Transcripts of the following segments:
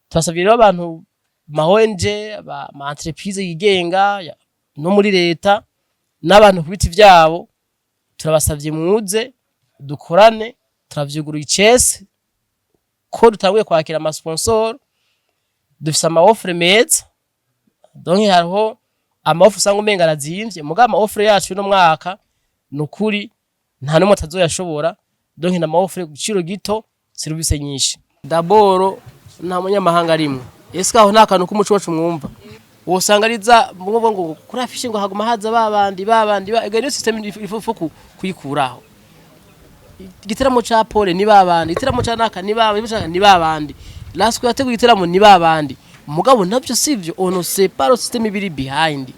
Turasabye rero abantu, ma ONG, ama entreprise yigenga no muri leta n'abantu ku biti vyabo, turabasavye muze dukorane. Turavyuguruye icese ko dutanguye kwakira ama sponsor. Dufise ama offre meza, donc hariho ama offre usanga umenga arazimvye, mugabo ama offre yacu y'uno mwaka nukuri nta n'umwe atazoyashobora. Donc ni ama offre ku giciro gito, service nyinshi. D'abord nta munyamahanga arimwo. Ese aho nta kantu k'umuco wacu mwumva wosanga ariza ngo kuri affiche ngo haguma haza babandi babandi ba ega? Niyo système il faut kuyikuraho. Igiteramo ca Paul ni babandi, igiteramo ca naka ni babandi, ni babandi Lasco yateguye igiteramo ni babandi. Mugabo navyo sivyo, on ne sait pas le système biri behind.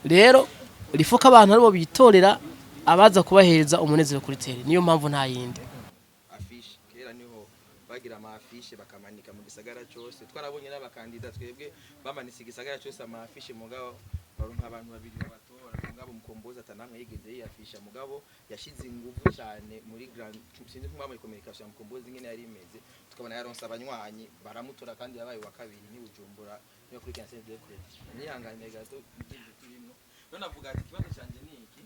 Rero il faut ko abantu aribo bitorera abaza kubahereza umunezero kuri terrain. Niyo mpamvu, nta yindi. Affiche, kera niho bagira ama affiche bakamanika mu gisagara cyose. Twarabonye n'abakandida twebwe bamanitse igisagara cyose ama affiche, mugabo baronka abantu babiri babatora. Mugabo Mukombozi atanamwe yigeze yiyafisha, mugabo yashize ingufu cyane muri grand, sinzi nko muri communication ya Mukombozi ingene yari imeze, tukabona yaronse abanywanyi baramutora kandi yabaye wa kabiri ni Bujumbura niyo kuri CNDD. Nihangane gato ibyo turimo. None avuga ati ikibazo cyanjye ni iki: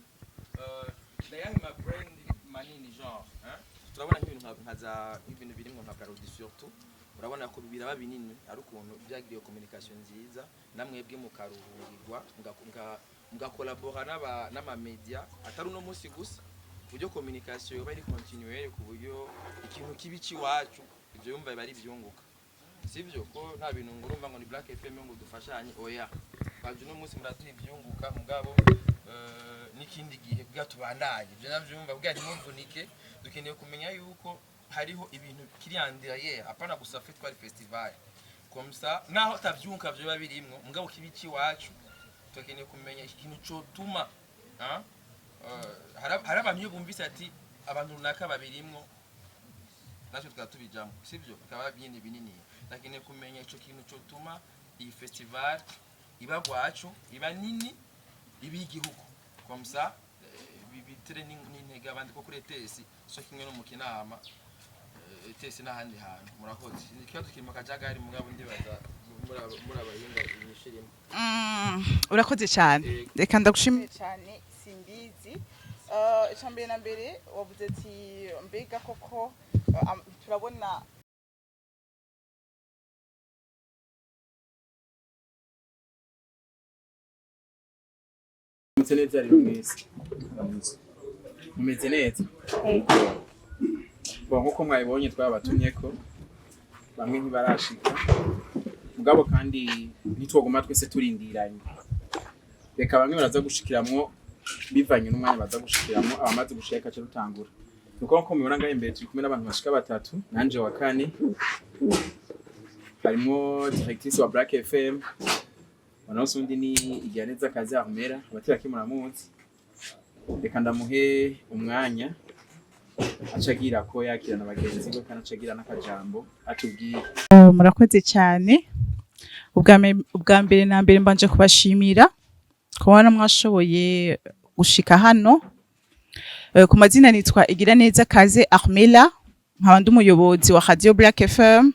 nayahe ma brand manini, genre, hein? Turabona nk'ibintu nka za nk'ibintu birimwo nka Brarudi surtout, urabona ko biraba binini ari ukuntu byagiriye communication nziza, namwebwe mukaruhurirwa, mugakolabora n'ama media, atari uno munsi gusa, ku buryo communication yoba ari continuelle, ku buryo ikintu kibi c'iwacu ivyo yumva biba ari ivyunguka. Sivyo ko nta bintu ngo urumva ngo ni Black FM ngo dufashanye, oya. Baje uno munsi muraduha ivyunguka, mugabo n'ikindi gihe kugira tubandanye ivyo navyumva kugira ntimuvunike. Dukeneye kumenya yuko hariho ibintu kiri en derrière, apana gusa fait twari festival comme ça, naho tavyunka vyoba birimwo, mugabo kibi c'iwacu tukeneye kumenya ikintu cotuma, hein? Hari abantu iyo bumvise ati abantu runaka babirimwo, natwe tukaba tubijamo, sivyo? Bikaba binini binini. Ndakeneye kumenya ico kintu cotuma iyi festival iba gwacu, iba nini, iba igihugu, comme ça bitere n'intege abandi ko kuri ETS so kimwe no mu Kinama, ETS n'ahandi hantu. Murakoze. Ikibazo kiri mu kajagari, mugabo ndibaza muri abahinga inyishirimo. Urakoze cyane. Yego. Reka ndagushimire cyane. Simbizi, icya mbere na mbere wavuze ati mbega koko turabona Mumeze neza rero mwese? Mumeze neza? Bon, nkuko mwabibonye twabatumye ko bamwe ntibarashika, mugabo kandi ntitwoguma twese turindiranye. Reka bamwe baraza gushikiramwo bivanye n'umwanya baza gushikiramwo. Abamaze gushika kace rutangura. Nuko nkuko mubibona ngaho imbere turi kumwe n'abantu bashika batatu, nanje wa kane. Harimwo directrice wa Black FM, wanose undi ni Igiraneza Kazi Ahumera, abatera kimuramuzi. Reka ndamuhe umwanya acagira ko yakirana bagenzi be kandi acagira n'akajambo atubwire. Murakoze cyane. Ubwa mbere na mbere mbanje kubashimira kubona mwashoboye gushika hano. Ku mazina nitwa Igiraneza Kaze Armela, nkaba ndi umuyobozi wa Radio Black FM.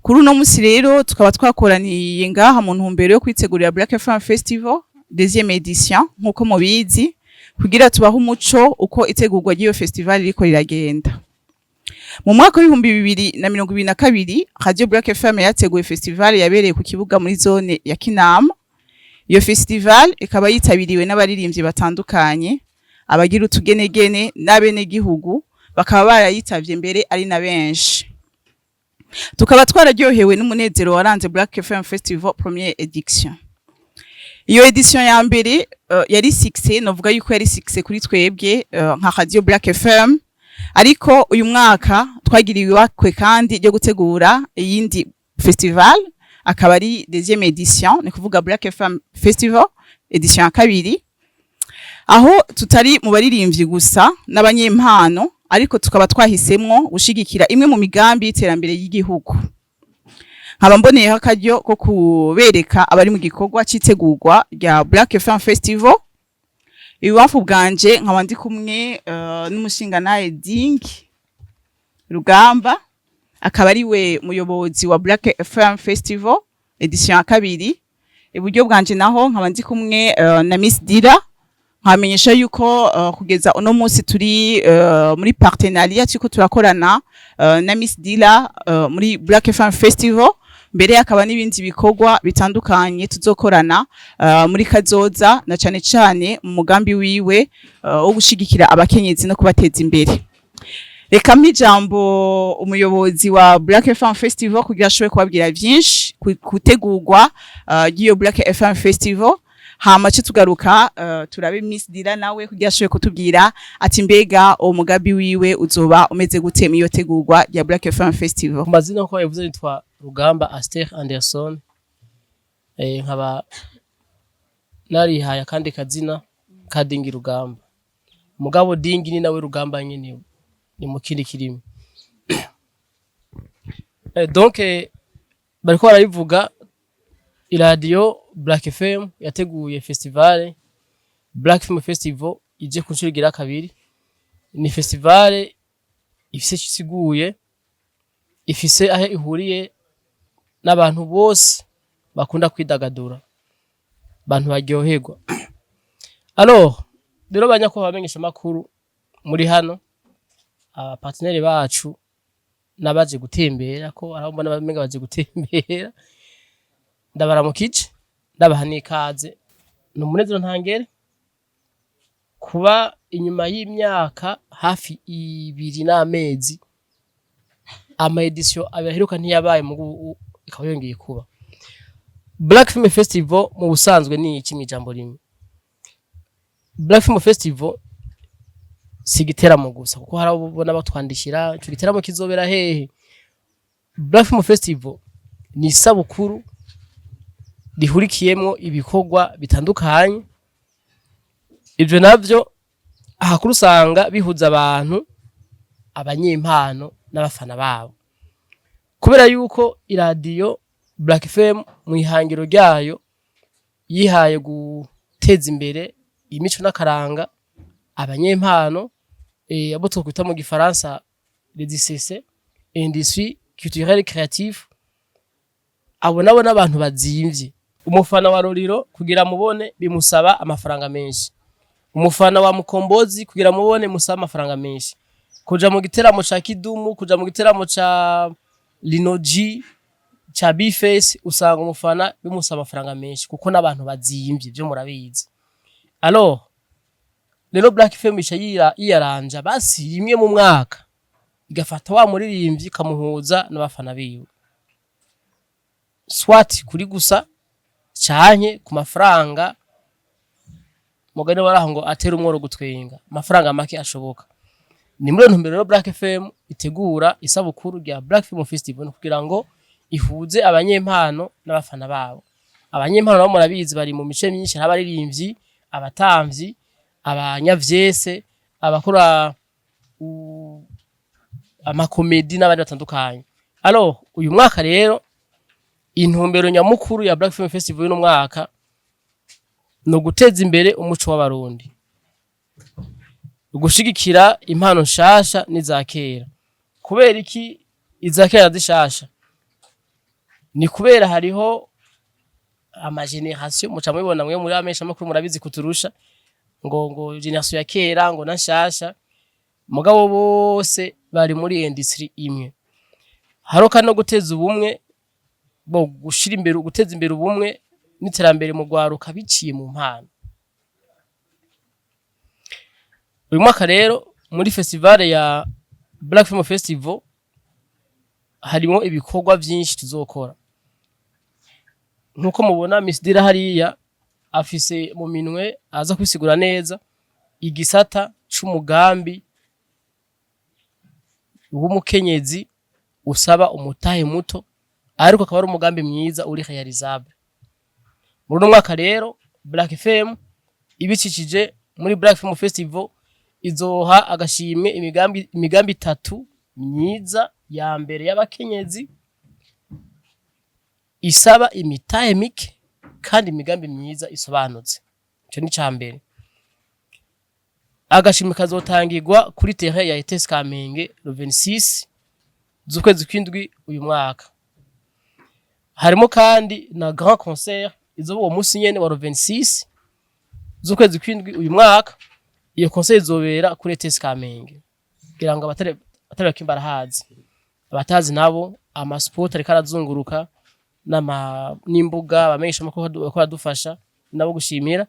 Kuri uno musi rero tukaba twakoraniye ngaha mu ntumbero yo kwitegurira Black FM Festival deuxième édition, nk'uko mubizi, kugira tubahe umuco uko itegurwa ry'iyo festival ririko riragenda. Mu mwaka w'2022 Radio Black FM yateguye festival yabereye ku kibuga muri zone ya Kinama. Iyo festival ikaba yitabiriwe n'abaririmbyi batandukanye, abagira utugenegene n'abenegihugu bakaba barayitavye mbere ari na benshi. Tukaba twararyohewe n'umunezero waranze Black FM Festival première édition. Iyo édition ya mbere yari succès, novuga yuko yari succès kuri twebwe nka Radio Black FM. Ariko uyu mwaka twagiriwe ibakwe kandi ryo gutegura iyindi festival, akaba ari deuxième édition, ni kuvuga Black FM Festival édition ya kabiri, aho tutari mu baririmbyi gusa n'abanyempano, ariko tukaba twahisemwo gushigikira imwe mu migambi y'iterambere y'igihugu. Nkaba mboneyeho akaryo ko kubereka abari mu gikorwa c'itegurwa rya Black FM Festival. Ibubamfu bwanje nkaba ndi kumwe n'umushingantahe Ding Rugamba. Akaba ari we muyobozi wa Black FM Festival édition ya kabiri. Iburyo bwanje naho nkaba ndi kumwe na Miss Dira. Nkamenyesha yuko kugeza uno munsi turi muri partenariat, turiko turakorana na Miss Dira muri Black FM Festival. Mbere hakaba n'ibindi bikorwa bitandukanye tuzokorana muri kazoza, na cane cane mu mugambi wiwe wo gushigikira abakenyezi no kubateza imbere. Reka mpe ijambo umuyobozi wa Black FM Festival kugira ashobore kubabwira vyinshi kutegurwa ry'iyo Black FM Festival. Hama ce tugaruka turabe Miss Dira nawe kugira ashobore kutubwira ati mbega uwo mugambi wiwe uzoba umeze gute mu iyo tegurwa rya Black FM Festival. Ku mazina, uko yavuze, nitwa Rugamba Aster Anderson, nkaba narihaye akandi kazina ka Dingi Rugamba. Mugabo Dingi ni nawe Rugamba nyene, ni mu kindi kirimi. Donc bariko barabivuga, iradiyo Black FM yateguye festival Black Film Festival ije ku nshuro igira kabiri. Ni festival ifise ico isiguye, ifise aho ihuriye n'abantu bose bakunda kwidagadura, abantu baryoherwa. Alors rero, banyakubahwa bamenyesha makuru muri hano, aba partenaires bacu n'abaje gutembera, ko araho mbona bamenga baje gutembera, ndabaramukije, ndabaha n'ikaze. Ni umunezero ntangere kuba inyuma y'imyaka hafi 2 n'amezi, ama édition abiri aheruka ntiyabaye, mugu ikaba yongeye kuba. Black Film Festival mu busanzwe ni iki mw'ijambo rimwe? Black Film Festival si igiteramo gusa, kuko hari abo ubona batwandikira: "Ico giteramo kizobera hehe?" Black Film Festival ni isabukuru rihurikiyemwo ibikorwa bitandukanye. Ivyo navyo ahakuru usanga bihuza abantu, abanyempano n'abafana babo, kubera yuko iradiyo Black FM mu ihangiro ryayo yihaye guteza imbere imico n'akaranga, abanyempano, abo twokwita mu gifaransa les ICC, industrie culturelle créative. Abo nabo n'abantu bazimvye. Umufana wa Roriro kugira mubone bimusaba amafaranga menshi, umufana wa Mukombozi kugira mubone musaba amafaranga menshi, kuja mu giteramo ca Kidumu, kuja mu giteramo ca Linoji, ca Bface, usanga umufana bimusaba amafaranga menshi, kuko n'abantu bazimvye, vyo murabizi. Alors rero Black FM ica yiyaranja basi rimwe mu mwaka, igafata wa muririmbyi ikamuhuza n'abafana biwe, soit kuri gusa canke ku mafaranga, mugani waraho ngo atera umworo gutwenga, amafaranga make ashoboka. Ni muri iyo ntumbero rero Black FM itegura isabukuru rya Black Film Festival, kugira ngo ihuze abanyempano n'abafana babo. Abanyempano nabo murabizi bari mu mice myinshi: abaririmbyi, abatamvyi, abanyavyese, abakora amakomedi n'abandi batandukanye. Alors uyu mwaka rero, intumbero nyamukuru ya Black Film Festival y'uno mwaka ni uguteza imbere umuco w'Abarundi, ugushigikira impano nshasha n'iza kera. Kubera iki iza kera zishasha? Ni kubera hariho ama génération, muca mubibona mwe muri amesha makuru, murabizi kuturusha, ngo génération ya kera ngo na nshasha, mugabo bose bari muri industrie imwe. Haroka no guteza ubumwe bo gushira imbere, guteza imbere ubumwe n'iterambere mu rwaruka biciye mu mpano. Uyu mwaka rero muri festival ya Black Film Festival harimo ibikorwa vyinshi tuzokora. Nkuko mubona Miss Dira hariya afise mu minwe, aza kwisigura neza igisata c'umugambi w'umukenyezi usaba umutahe muto, ariko akaba ari umugambi mwiza uri réalisable. Muri uno mwaka rero Black FM ibicishije muri Black Film Festival izoha agashimwe imigambi itatu myiza ya mbere y'abakenyezi isaba imitahe mike kandi imigambi myiza isobanutse. Ico ni ca mbere. Agashimwe kazotangirwa kuri terrain ya ETS Kamenge le 26 z'ukwezi kw'indwi uyu mwaka. Harimo kandi na grand concert izoba uwo munsi nyene wa le 26 z'ukwezi kw'indwi uyu mwaka. Iyo concert izobera kuri ETS Kamenge, kugira ngo abatari bake barahazi, abatazi nabo ama spot ariko arazunguruka n'imbuga abamenyesha amakuru bariko baradufasha nabo gushimira,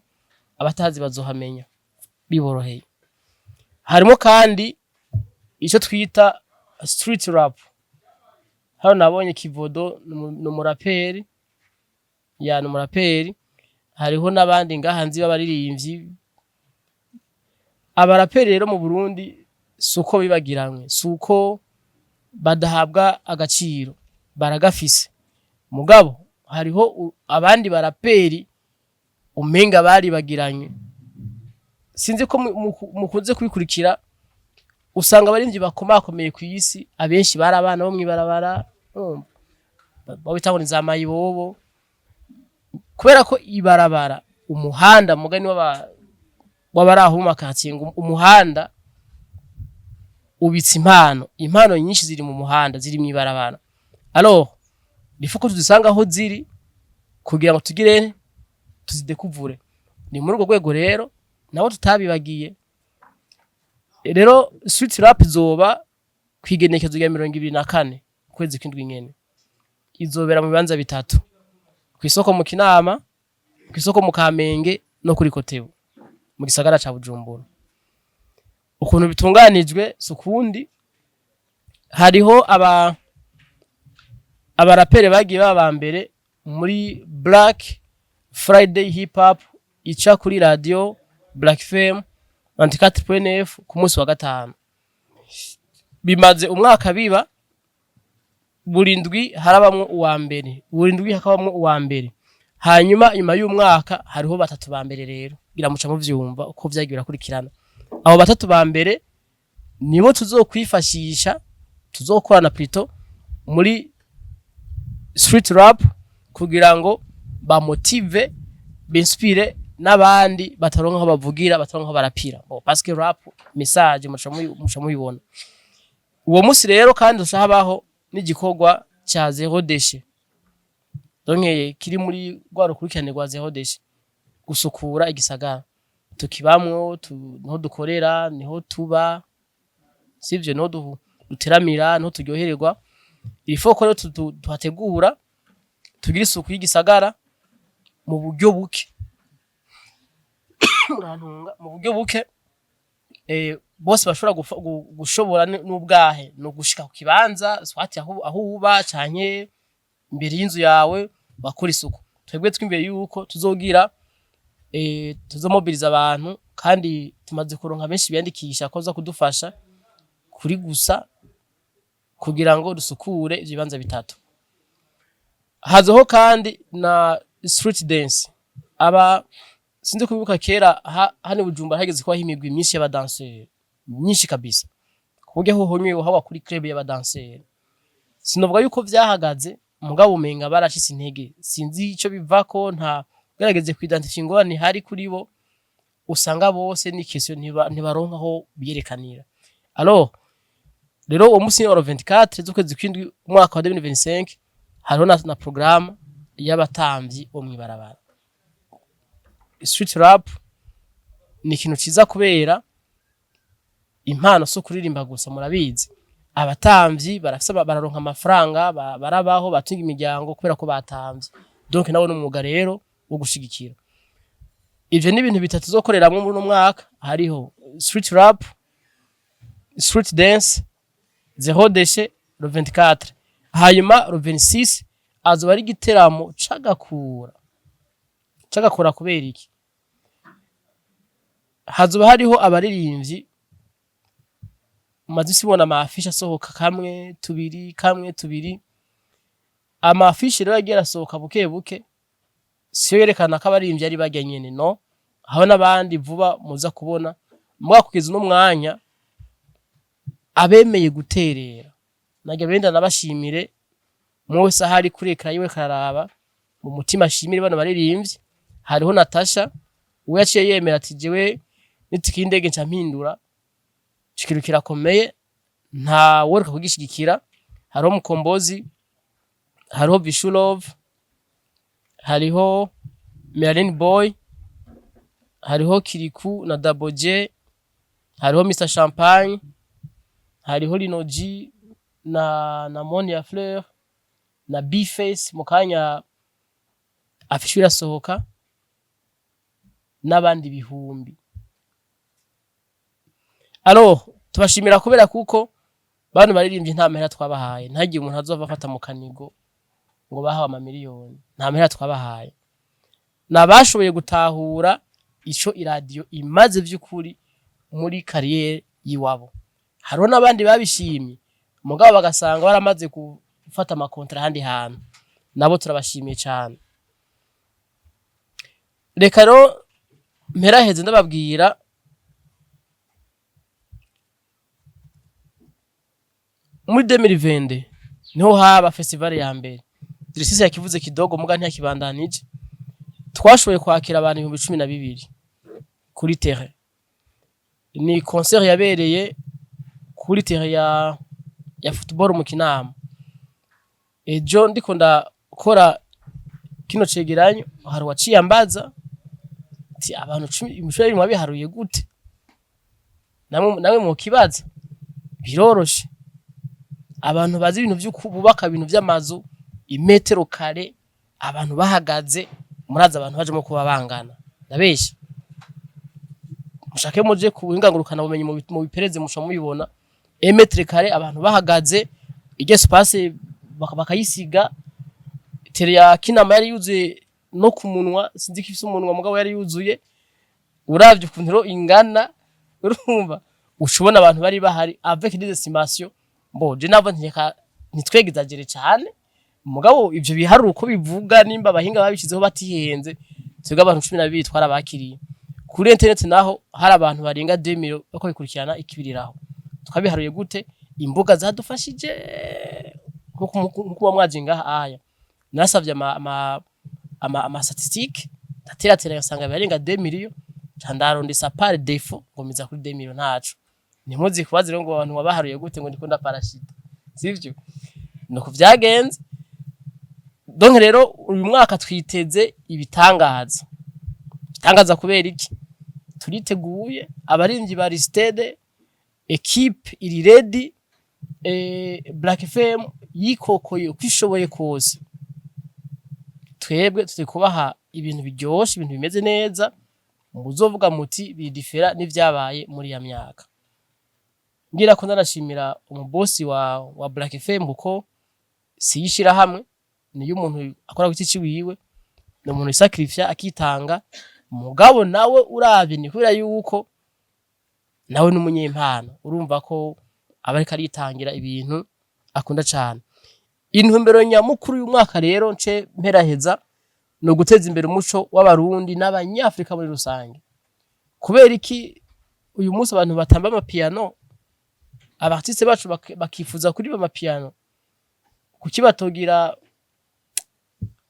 abatazi bazohamenya biboroheye. Harimo kandi icyo twita street rap. Hano nabonye Kivodo, ni umuraperi ya, ni umuraperi. Hariho n'abandi ngaha nzi b'abaririmbyi. Abaraperi rero mu Burundi si uko bibagiranywe, si uko badahabwa agaciro, baragafise. Mugabo hariho abandi baraperi umenga baribagiranywe. Sinzi ko mukunze kubikurikira, usanga abaririmbyi bakomakomeye ku isi abenshi bari abana bo mw'ibarabara, urumva? Babita ngo ni za mayibobo, kubera ko ibarabara, umuhanda, mugani w'abari aho mu makaritsiye, ngo umuhanda ubitse impano. Impano nyinshi ziri mu muhanda, ziri mw'ibarabara. Alors il faut ko tuzisanga aho ziri kugira ngo tugire tuzidekuvure. Ni muri urwo rwego rero nabo tutabibagiye. Rero street rap izoba kwigenekezo rya 24 ukwezi kw'indwi nyene. Izobera mu bibanza bitatu: kw'isoko mu Kinama, kw'isoko mu Kamenge no kuri Kotebu mu gisagara ca Bujumbura. Ukuntu bitunganijwe si ukundi, hariho abarapere bagiye baba mbere muri Black Friday Hip Hop ica kuri radio Black FM 94.9 ku munsi wa gatanu. Bimaze umwaka biba, buri ndwi harabamwo uwa mbere, buri ndwi hakabamwo uwa mbere. Hanyuma nyuma y'umwaka hariho batatu ba mbere. Rero ngira muca muvyumva uko vyagiye birakurikirana. Abo batatu ba mbere nibo tuzokwifashisha, tuzokorana plutôt muri street rap kugira ngo bamotive, binspire n'abandi bataronka aho bavugira, bataronka aho barapira. Bon, parce que rap message muca mubibona. Uwo musi rero kandi uca habaho n'igikorwa ca zéro déchet, donc kiri muri rwa rukurikirane rwa zéro déchet, gusukura igisagara tukibamwo, niho dukorera, niho tuba, sivyo? Niho duteramira, niho turyohererwa. Il faut ko rero tuhategura, tugira isuku y'igisagara mu buryo buke, murantunga, mu buryo buke bose bashobora gushobora n'ubwahe no gushika ku kibanza, swati aho uba canke imbere y'inzu yawe, bakora isuku. Twebwe twimbere yuko tuzogira tuzomobiliza abantu, kandi tumaze kuronka benshi biyandikisha ko baza kudufasha kuri gusa kugira ngo dusukure ivyo bibanza bitatu. Hazoho kandi na street dance. Aba sinzi kubibuka kera, hano i Bujumbura hageze kubaho imigwi myinshi y'abadanseri, myinshi kabisa, ku buryo aho uhonywe haba kuri club y'abadanseri. Sinovuga yuko vyahagaze, mugabo umenga baracitse intege, sinzi ico bivako. Nta gerageze kuidentify ingorane ihari kuri bo, usanga bose ni question ntibaronka aho biyerekanira. Alors rero uwo musi wa 24 z'ukwezi kw'indwi umwaka wa 2025 hariho na programme y'abatamvyi bo mw'ibarabara. Street rap ni ikintu ciza kubera impano so kuririmba gusa. Murabizi, abatamvyi barafise, bararonka amafaranga, barabaho, batunga imiryango kubera ko batamvye. Donc nawe n'umwuga rero wo gushigikira. Ivyo ni ibintu bitatu tuzokoreramwo muri uno mwaka: hariho street rap, street dance, zéro déchet le 24. Hanyuma le 26 azoba ari igiteramo c'agakura. C'agakura kubera iki? Hazoba hariho abaririmbyi mumaze isi mubona ama affiches asohoka kamwe, tubiri, kamwe, tubiri. Ama affiches rero yagiye arasohoka buke buke, siyo yerekana ko abaririmbyi ari barya nyene, no haba n'abandi vuba muza kubona. Mugabo kugeza uno mwanya abemeye guterera naryo benda nabashimire. Umwe wese ahari kuri écran yiwe kararaba mu mutima ashimire bano baririmbyi. Hariho Natasha, uwo yaciye yemera ati: "Jewe nitike y'indege nca mpindura." Ico kintu kirakomeye, nta woreka kugishigikira. Hariho Mukombozi, hariho Vishulov, hariho Merlin Boy, hariho Kiriku na Double J, hariho Mr Champagne, hariho Lino G na Monia Fleur na B-Face. Mu kanya afishe irasohoka, n'abandi bihumbi. Alors tubashimira kubera kuko bano baririmbye nta mahera twabahaye. Ntagiye umuntu azova afata mu kanigo ngo bahawe amamiliyoni. Nta mahera twabahaye. Nabashoboye gutahura ico iradiyo imaze vy'ukuri muri carrière yiwabo. Hariho n'abandi babishimye, mugabo bagasanga baramaze gufata ama contrats ahandi hantu. Nabo turabashimiye cane. Reka rero mperaheze ndababwira muri 2020 niho haba festival ya mbere. Dirisisi yakivuze kidogo, muga ntiyakibandanije. Twashoboye kwakira abantu 12,000 kuri terrain. Ni concert yabereye kuri terrain ya football mu Kinama. Ejo ndiko ndakora kino cegeranyo, hari uwaciye ambaza ati: "Abantu 12,000 mwabiharuye gute?" Namwe mukibaza biroroshe. Abantu bazi ibintu vyo kubaka, ibintu vy'amazu, imetero kare abantu bahagaze, murazi abantu bajemo kuba bangana. Ndabesha? Mushake muje ku buhinga ngurukana bumenyi mu bipereze musha mubibona. Un mètre carré abantu bahagaze, iryo espace bakayisiga. Terrain ya Kinama yari yuzuye no ku munwa. Sinzi ko ifise umunwa, mugabo yari yuzuye. Uravye ukuntu rero ingana, urumva ushobona abantu bari bahari avec des estimations. Bon, je navo nteka ntitwegizagere cyane, mugabo ivyo biharuro uko bivuga, nimba abahinga babishizeho batihenze, twebwe abantu 12 twarabakiriye. Kuri internet naho hari abantu barenga 2000 bako bikurikirana ikibiriraho. Twabiharuye gute? Imbuga zadufashije, nkuko muba mwaje ngaha aya. Narasavye ama statistique, ndaterateranya, ngasanga birenga 2 millions, ca ndarondesa par défaut ngomeza kuri 2 millions. Ntaco ntimuzi kubaza rero ngo abantu wabaharuye gute, ngo ndiko ndaparashita. Sivyo, nuko vyagenze. Donc rero uyu mwaka twiteze ibitangaza. Ibitangaza kubera iki? Turiteguye, abarimvyi bari stade, équipe iri ready. Black FM yikokoye uko ishoboye kose. Twebwe turi kubaha ibintu biryoshe, ibintu bimeze neza, muzovuga muti bidifera n'ivyabaye muri ya myaka. Ngira ko ndanashimira umubosi wa Black FM, kuko si yishira hamwe, niyo umuntu akora ku giti ciwiwe, ni umuntu yisacrifia akitanga. Mugabo nawe uravye ni kubera yuko nawe n'umunyempano, urumva ko aba ariko aritangira ibintu akunda cane. Intumbero nyamukuru y'umwaka rero, nce mperaheza, ni uguteza imbere umuco w'Abarundi n'Abanyafrika muri rusange. Kubera iki uyu munsi abantu batamba amapiano, aba artiste bacu bakifuza kuriba amapiano? Kuki batogira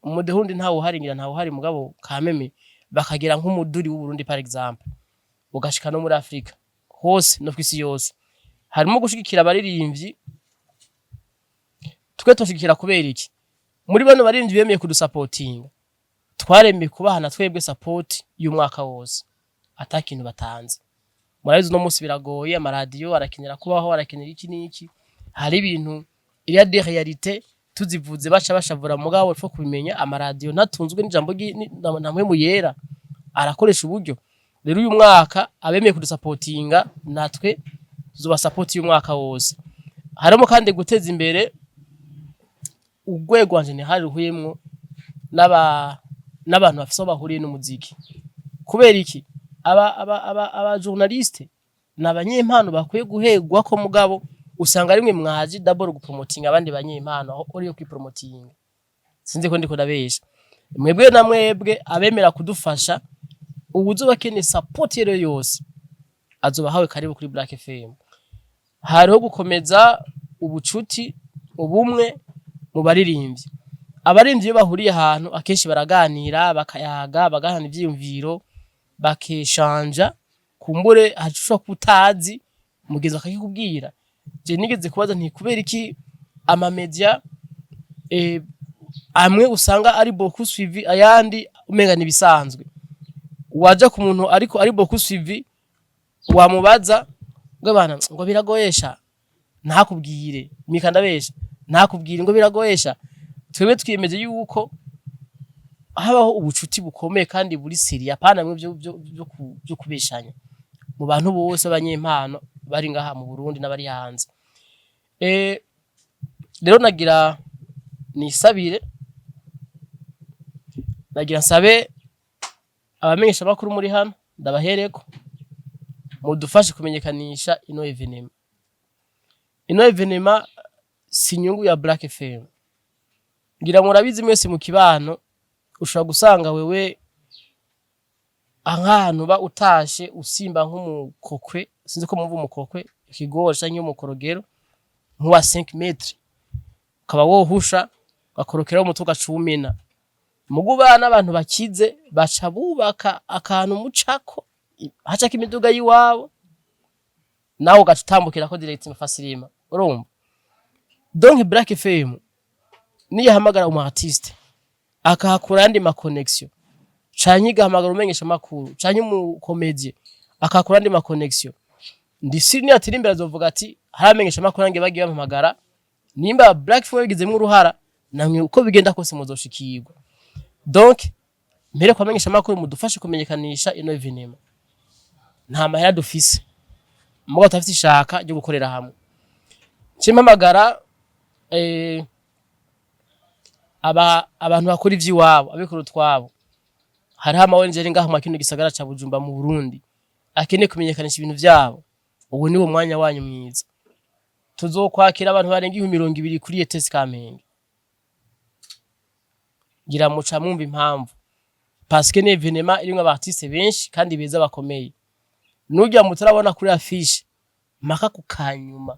umudehundi? Ntawe uhari, ngira ntawe uhari, mugabo kameme bakagira nk'umuduri w'Uburundi par exemple, ugashika no muri Afrika hose no kwisi yose. Harimo gushigikira abaririmbyi. Twe tushigikira kubera iki? Muri bano baririmbyi bemeye kudusapotinga, twaremeye kubaha na twebwe support y'umwaka wose ata kintu batanze. Murabizi, uno munsi biragoye, amaradiyo arakenera kubaho, arakenera iki n'iki. Hari ibintu iriya de réalité tuzivuze baca bashavura, mugabo faut kubimenya. Amaradiyo ntatunzwe n'ijambo na mpwemu yera, arakoresha uburyo. Rero uyu mwaka abemeye kudusapotinga, natwe tuzoba support y'umwaka wose. Harimo kandi guteza imbere urwego wanje ntihari ruhuyemwo n'abantu bafise aho bahuriye n'umuziki. Kubera iki? Aba journaliste ni abanyempano bakwiye guhegwa ko, mugabo usanga rimwe mwaje d'abord gupromotinga abandi banyempano aho uri yo kwipromotinga. Sinzi ko ndiko ndabesha. Mwebwe na mwebwe abemera kudufasha, uwuzoba akeneye support iyo yose azoba ahawe karibu kuri Black FM. Hariho gukomeza ubucuti, ubumwe mu baririmbyi. Abaririmbyi iyo bahuriye ahantu akenshi baraganira, bakayaga, bagahana ivyiyumviro, bakeshanja. Kumbure hashobora kuba utazi, mugenzi akakikubwira. Je nigeze kubaza nti: "Kubera iki Ama média amwe usanga ari beaucoup suivi, ayandi umenga nibisanzwe. Waja ku muntu ariko ari beaucoup suivi, wamubaza ngo bana, ngo biragoyesha, ntakubwire mika ndabesha, ntakubwire ngo biragoyesha. Twebwe twiyemeje yuko habaho ubucuti bukomeye kandi buri sérieux, apana mwe byo kubeshanya mu bantu bose b'abanyempano bari ngaha mu Burundi n'abari hanze. Rero nagira nisabire, nagira nsabe abamenyesha makuru muri hano, ndabahereko mudufashe kumenyekanisha ino événement. Ino événement si inyungu ya Black FM. Ngira murabizi mwese, mu kibano ushobora gusanga wewe nk'ahantu uba utashe usimba nk'umukokwe, sinzi ko mwumva umukokwe, ikigori canke umukorogero nk'uwa 5 mètres, ukaba wohusha ugakorokeraho umutwe ugaca uwumena. Mugu bana n'abantu bakize baca bubaka akantu mucako, hacako imiduga y'iwabo, nawe ugaca utambukirako direct facilement. Urumva, donc Black FM niyahamagara umu artiste akahakura ayandi ma connexion, canke igahamagara umenyesha makuru canke umu comédien akahakura andi ma connexion, ndisi niyatira imbere azovuga ati hari amenyesha makuru nange bagiye bampamagara. Nimba Black FM bigizemwo uruhara, namwe uko bigenda kose muzoshikirwa. Donc mbere kwamenyesha makuru, mudufashe kumenyekanisha ino événement. Nta mahera dufise, mugabo turafise ishaka ryo gukorera hamwe. Mpamagara abantu bakora ivy'iwabo, abikora utwabo. Hariho ama ONG ari ngaha mu kino gisagara ca Bujumbura mu Burundi akeneye kumenyekanisha ibintu vyabo. Ubu niwo mwanya wanyu mwiza. Tuzokwakira abantu barenga 20,000 kuri ETS Kamenge. Ngira muca mwumva impamvu, parce que ni événement irimwo aba artiste benshi kandi beza bakomeye. Nurya mutarabona kuri affiche mpaka ku kanyuma,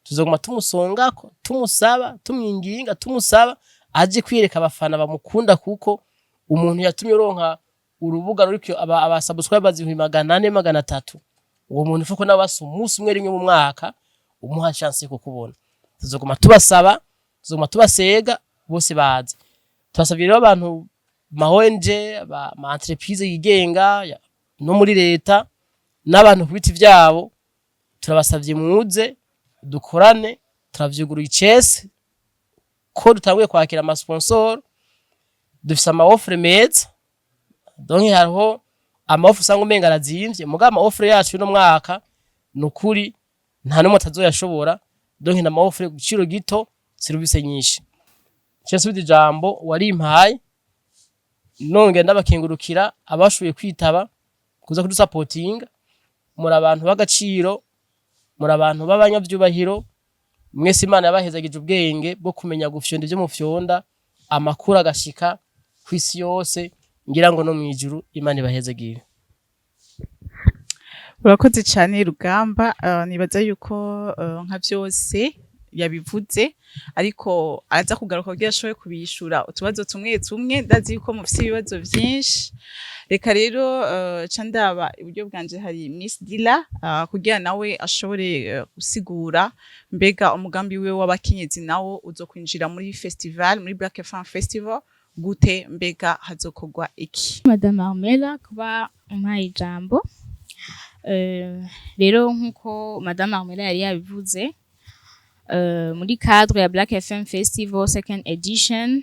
tuzoguma tumusongako, tumusaba, tumwinginga, tumusaba aje kwiyereka abafana bamukunda, kuko umuntu yatumye uronka urubuga ruriko aba subscribers 400,000, 300,000, uwo muntu fuko nabasa umunsi umwe rimwe mu mwaka umuha chance yo kukubona. Tuzoguma tubasaba, tuzoguma tubasega bose baze. Tubasabye rero abantu ma ONG, ma entreprise yigenga no muri leta n'abantu ku biti vyabo, turabasavye muze dukorane. Turavyuguruye icese ko dutanguye kwakira ama sponsor, dufise ama offre meza. Donc hariho ama offre usanga umenga arazimvye, mugabo ama offre yacu y'uno mwaka nukuri nta n'umwe atazoyashobora. Donc na ama offre ku giciro gito, service nyinshi. Nce nsubiza ijambo warimpaye, nongera ndabakengurukira abashoboye kwitaba kuza kudusapotinga. Muri abantu b'agaciro, muri abantu b'abanyavyubahiro mwese. Imana yabahezagije ubwenge bwo kumenya gufyonda ivyo mufyonda, amakuru agashika kw'isi yose, ngira ngo no mw'ijuru. Imana ibahezagire. Urakoze cyane Rugamba. Nibaza yuko nka vyose yabivuze, ariko araza kugaruka kugira ashobore kubishura utubazo tumwe tumwe. Ndazi yuko mufise ibibazo vyinshi. Reka rero ca ndaba iburyo bwanje hari Miss Dila, kugira nawe ashobore gusigura mbega umugambi wiwe w'abakenyezi nawo uzokwinjira muri festival, muri Black FM Festival gute, mbega hazokorwa iki? Madame Armela kuba umpaye ijambo. Rero nkuko Madame Armela yari yabivuze, muri cadre ya Black FM Festival second edition,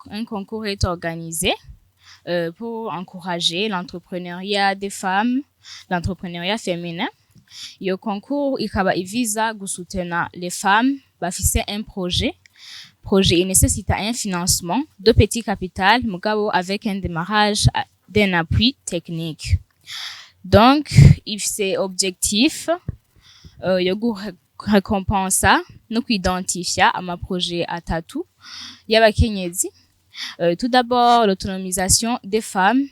un concours est organisé pour encourager l'entrepreneuriat des femmes, l'entrepreneuriat féminin. Iyo concours ikaba ivisa gusoutenir les femmes bafise un projet nécessite un financement de petit capital mugabo avec un démarrage d'un appui technique. Donc ifise objectif yo gurekompensa no kwidentifia ama projet atatu y'abakenyezi. Tout d'abord, l'autonomisation des femmes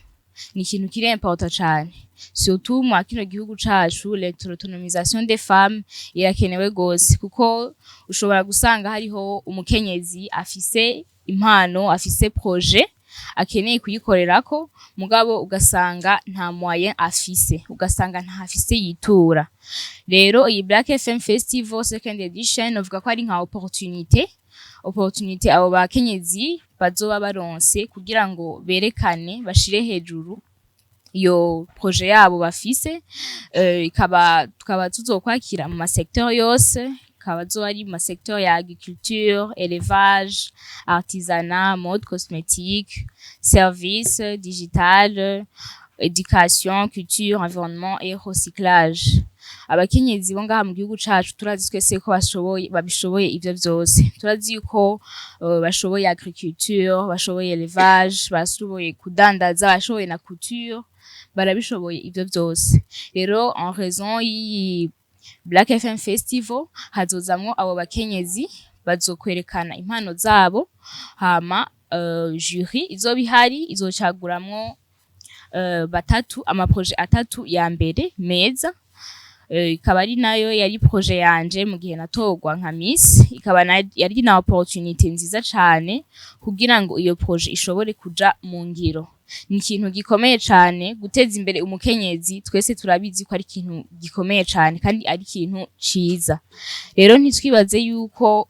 ni ikintu kiri important cane, surtout mwa kino gihugu cacu. L'autonomisation des femmes irakenewe gose, kuko ushobora gusanga hariho umukenyezi afise impano, afise projet. akeneye kuyikorerako, mugabo ugasanga nta moyen afise, ugasanga ntafise yitura. Rero iyi Black FM Festival second edition, novuga ko ari nka opportunité abo bakenyezi bazoba baronse kugira ngo berekane, bashire hejuru iyo projet yabo bafise. Ikaba tukaba tuzokwakira mu masecteur yose, ikaba azoba ari mu masecteur ya agriculture, élevage, artisanat, mode, cosmétique, service digital, éducation, culture, environnement et recyclage. Abakenyezi bo ngaha mu gihugu cacu, turazi twese ko bashoboye, babishoboye ivyo vyose. Turazi yuko bashoboye agriculture, bashoboye élevage, bashoboye kudandaza, bashoboye na couture, barabishoboye ivyo vyose. Rero en raison y'iyi Black FM Festival, hazozamwo abo bakenyezi, bazokwerekana impano zabo, hama jury izoba ihari izocaguramwo batatu, amaprojet atatu ya mbere meza. Ikaba ari nayo yari projet yanje mu gihe natorwa nka Miss, ikaba yari na opportunité nziza cane kugira ngo iyo projet ishobore kuja mu ngiro. Ni ikintu gikomeye cane guteza imbere umukenyezi, twese turabizi ko ari ikintu gikomeye cane kandi ari ikintu ciza. Rero ntitwibaze yuko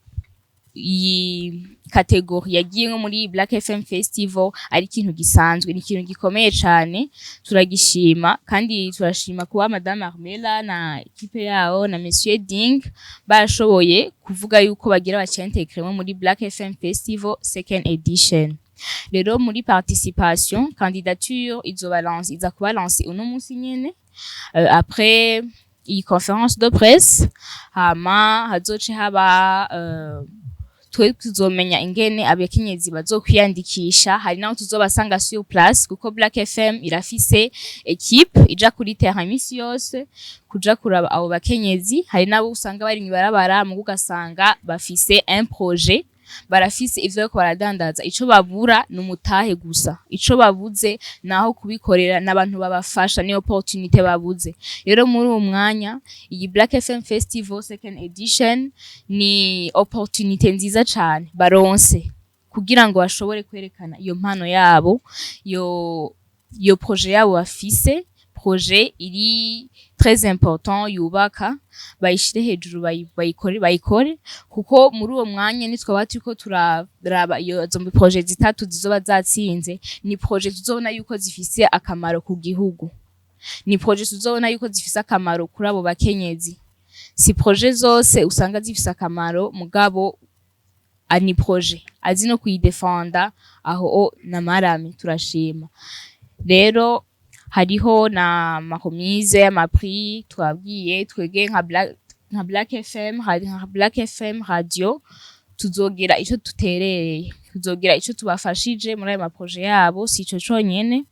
iyi catégorie yagiye nko muri Black FM Festival ari ikintu gisanzwe, ni ikintu gikomeye cane, turagishima. Kandi turashima kuba Madame Armela na équipe yabo na Monsieur Ding barashoboye kuvuga yuko bagira bacintégremo muri Black FM Festival second edition. Rero muri participation, candidature izoba lancée, iza kuba lancée uno munsi nyene après iyi conférence de presse, hama hazoce haba twe tuzomenya ingene abakenyezi bazokwiyandikisha. Hari naho tuzobasanga sur place, kuko Black FM irafise équipe ija kuri terrain imisi yose kuja kuraba abo bakenyezi. Hari nabo usanga bari mw'ibarabara, mugo ugasanga bafise un projet, barafise ivyo bariko baradandaza, ico babura ni umutahe gusa, ico babuze naho kubikorera n'abantu babafasha, ni opportunité babuze. Rero muri uwo mwanya, iyi Black FM Festival second edition ni opportunité nziza cane baronse kugira ngo bashobore kwerekana iyo mpano yabo, iyo projet yabo bafise, projet iri très important yubaka, bayishire hejuru, bayikore, kuko muri uwo mwanya nitwaba turiko turaraba iyo zo projet zitatu zizoba zatsinze, ni projet tuzobona yuko zifise akamaro ku gihugu, ni projet tuzobona yuko zifise akamaro kuri abo bakenyezi. Si projet zose usanga zifise akamaro, mugabo ni projet azi no kuyidefenda aho o namarame, turashima. Rero hariho na ma remise y'amaprix twabwiye. Twege nka Black FM, nka Black FM Radio, tuzogira ico tuterereye, tuzogira ico tubafashije muri ayo maprojet yabo. Si ico conyene,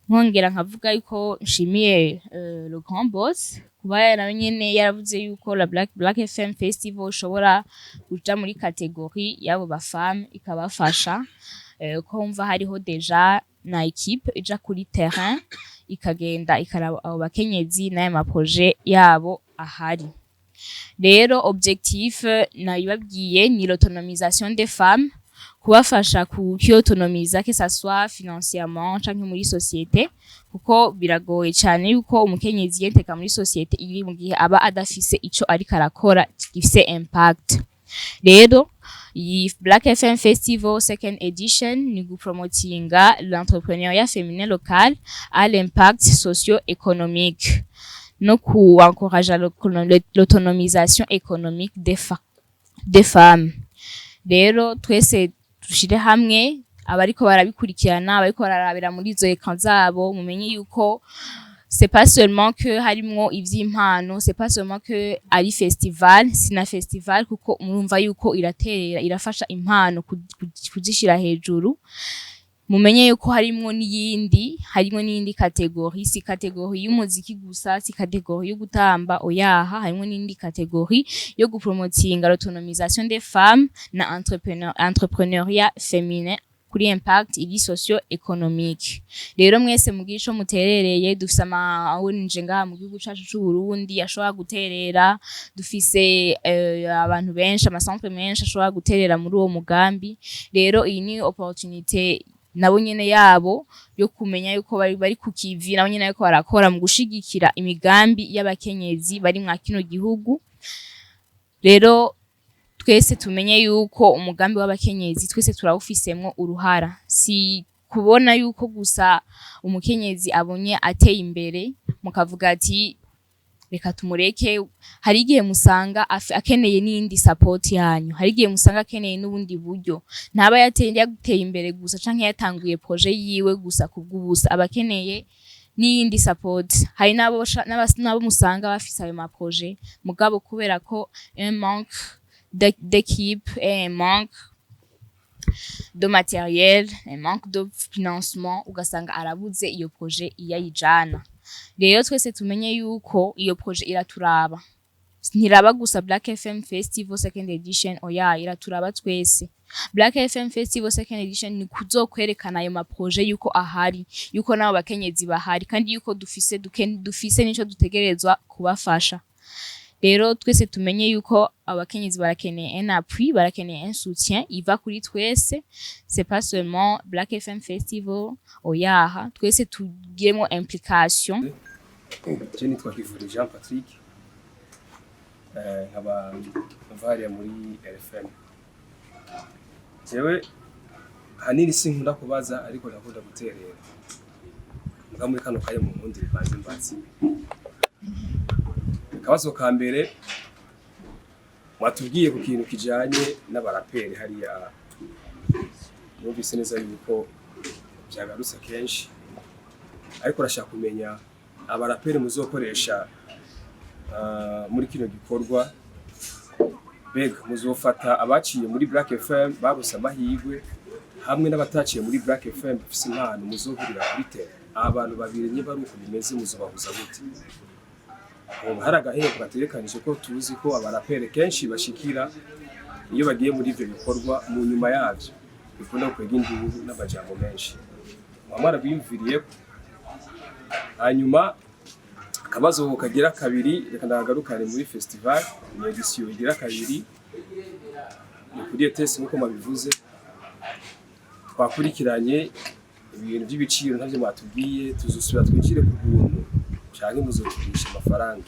nkongera nkavuga yuko nshimiye le grand boss kuba nawe nyene yaravuze yuko la Black FM Festival ishobora kuja muri catégorie y'abo ba femmes, ikabafasha, ko mva hariho déjà na équipe ija kuri terrain, ikagenda ikaraba abo bakenyezi n'ayo maprojet yabo ahari. Rero objectif nabibabwiye, ni l'autonomisation des femmes, kubafasha kuautonomiza, que ça soit financièrement canke muri société, kuko biragoye cane yuko umukenyezi yenteka muri société iri mu gihe aba adafise ico ariko arakora gifise impact. Rero iyi Black FM Festival second edition ni gupromotinga l'entrepreneuriat féminin local à l'impact socio-économique no ku encourager l'autonomisation économique des femmes. Rero twese dushire hamwe, abariko barabikurikirana, abariko bararabira muri izo écran zabo, mumenye yuko c'est pas seulement que harimwo ivy'impano, c'est pas seulement que ari festival, sina festival, kuko murumva yuko iraterera, irafasha impano kuzishira hejuru. Mumenye yuko harimwo n'iyindi catégorie. Si catégorie y'umuziki gusa, si catégorie yo gutamba, oyaha, harimwo n'iyindi catégorie yo gupromotinga l'autonomisation des femmes na entrepreneuriat féminin. Kuri impact iri socio économique rero, mwese mugira ico muterereye. Dufise ama ONG ngaha mu gihugu cacu c'u Burundi ashobora guterera. Dufise abantu benshi, ama centre menshi ashobora guterera muri uwo mugambi. Rero iyi ni opportunité nabo nyene yabo yo kumenya yuko bari ku kivi, nabo nyene bariko barakora mu gushigikira imigambi y'abakenyezi bari mwa kino gihugu. Rero twese tumenye yuko umugambi w'abakenyezi twese turawufisemwo uruhara. Si kubona yuko gusa umukenyezi abonye ateye imbere mukavuga ati reka tumureke. Hari igihe musanga akeneye n'iyindi support yanyu, hari igihe musanga akeneye n'ubundi buryo. Ntaba yateye imbere gusa canke yatanguye projet yiwe gusa kubw'ubusa, aba akeneye n'iyindi support. Hari n'abo musanga bafise ayo ma projet, mugabo kubera ko un manque d'équipe et un manque de matériel, un manque de financement, ugasanga arabuze iyo projet iyo ayijana. Rero twese tumenye yuko iyo projet iraturaba, ntiraba gusa Black FM Festival second edition, oya, iraturaba twese. Black FM Festival second edition ni kuzokwerekana ayo ma projet yuko ahari, yuko nabo bakenyezi bahari, kandi yuko dufise nico dutegerezwa kubafasha. Rero twese tumenye yuko abakenyezi barakeneye un appui, barakeneye un soutien iva kuri twese. C'est pas seulement Black FM Festival, oyaha, twese tugiremo implication. Je nitwa Kivuri Jean Patrick, nkaba mva hariya muri RFM. Jewe hanini sinkunda kubaza, ariko ndakunda guterera. Muga muri kano kanya mu nkundire mbanze mbaze. Akabazo ka mbere, mwatubwiye ku kintu kijanye n'abaraperi hariya, numvise neza yuko vyagarutse kenshi, ariko urashaka kumenya abaraperi muzokoresha muri kino gikorwa. Mbega muzofata abaciye muri Black FM barose amahirwe hamwe n'abataciye muri Black FM bafise impano muzohurira kuri terrain? Abantu babiri niba ari uko bimeze, muzobahuza gute? Hoba hari agahembo gategekanije, ko tuzi ko abaraperi kenshi bashikira iyo bagiye muri ivyo bikorwa, mu nyuma yavyo bikunda gukwega induru n'amajambo menshi? Muba mwarabiyumviriyeko? Hanyuma akabazo kagira kabiri, reka ndagarukane muri festival. Ni édition igira kabiri, ni kuri ETS nkuko mabivuze. Twakurikiranye ibintu by'ibiciro, ntavyo mwatubwiye. Tuzosubira twinjire ku buntu canke muzoturisha amafaranga?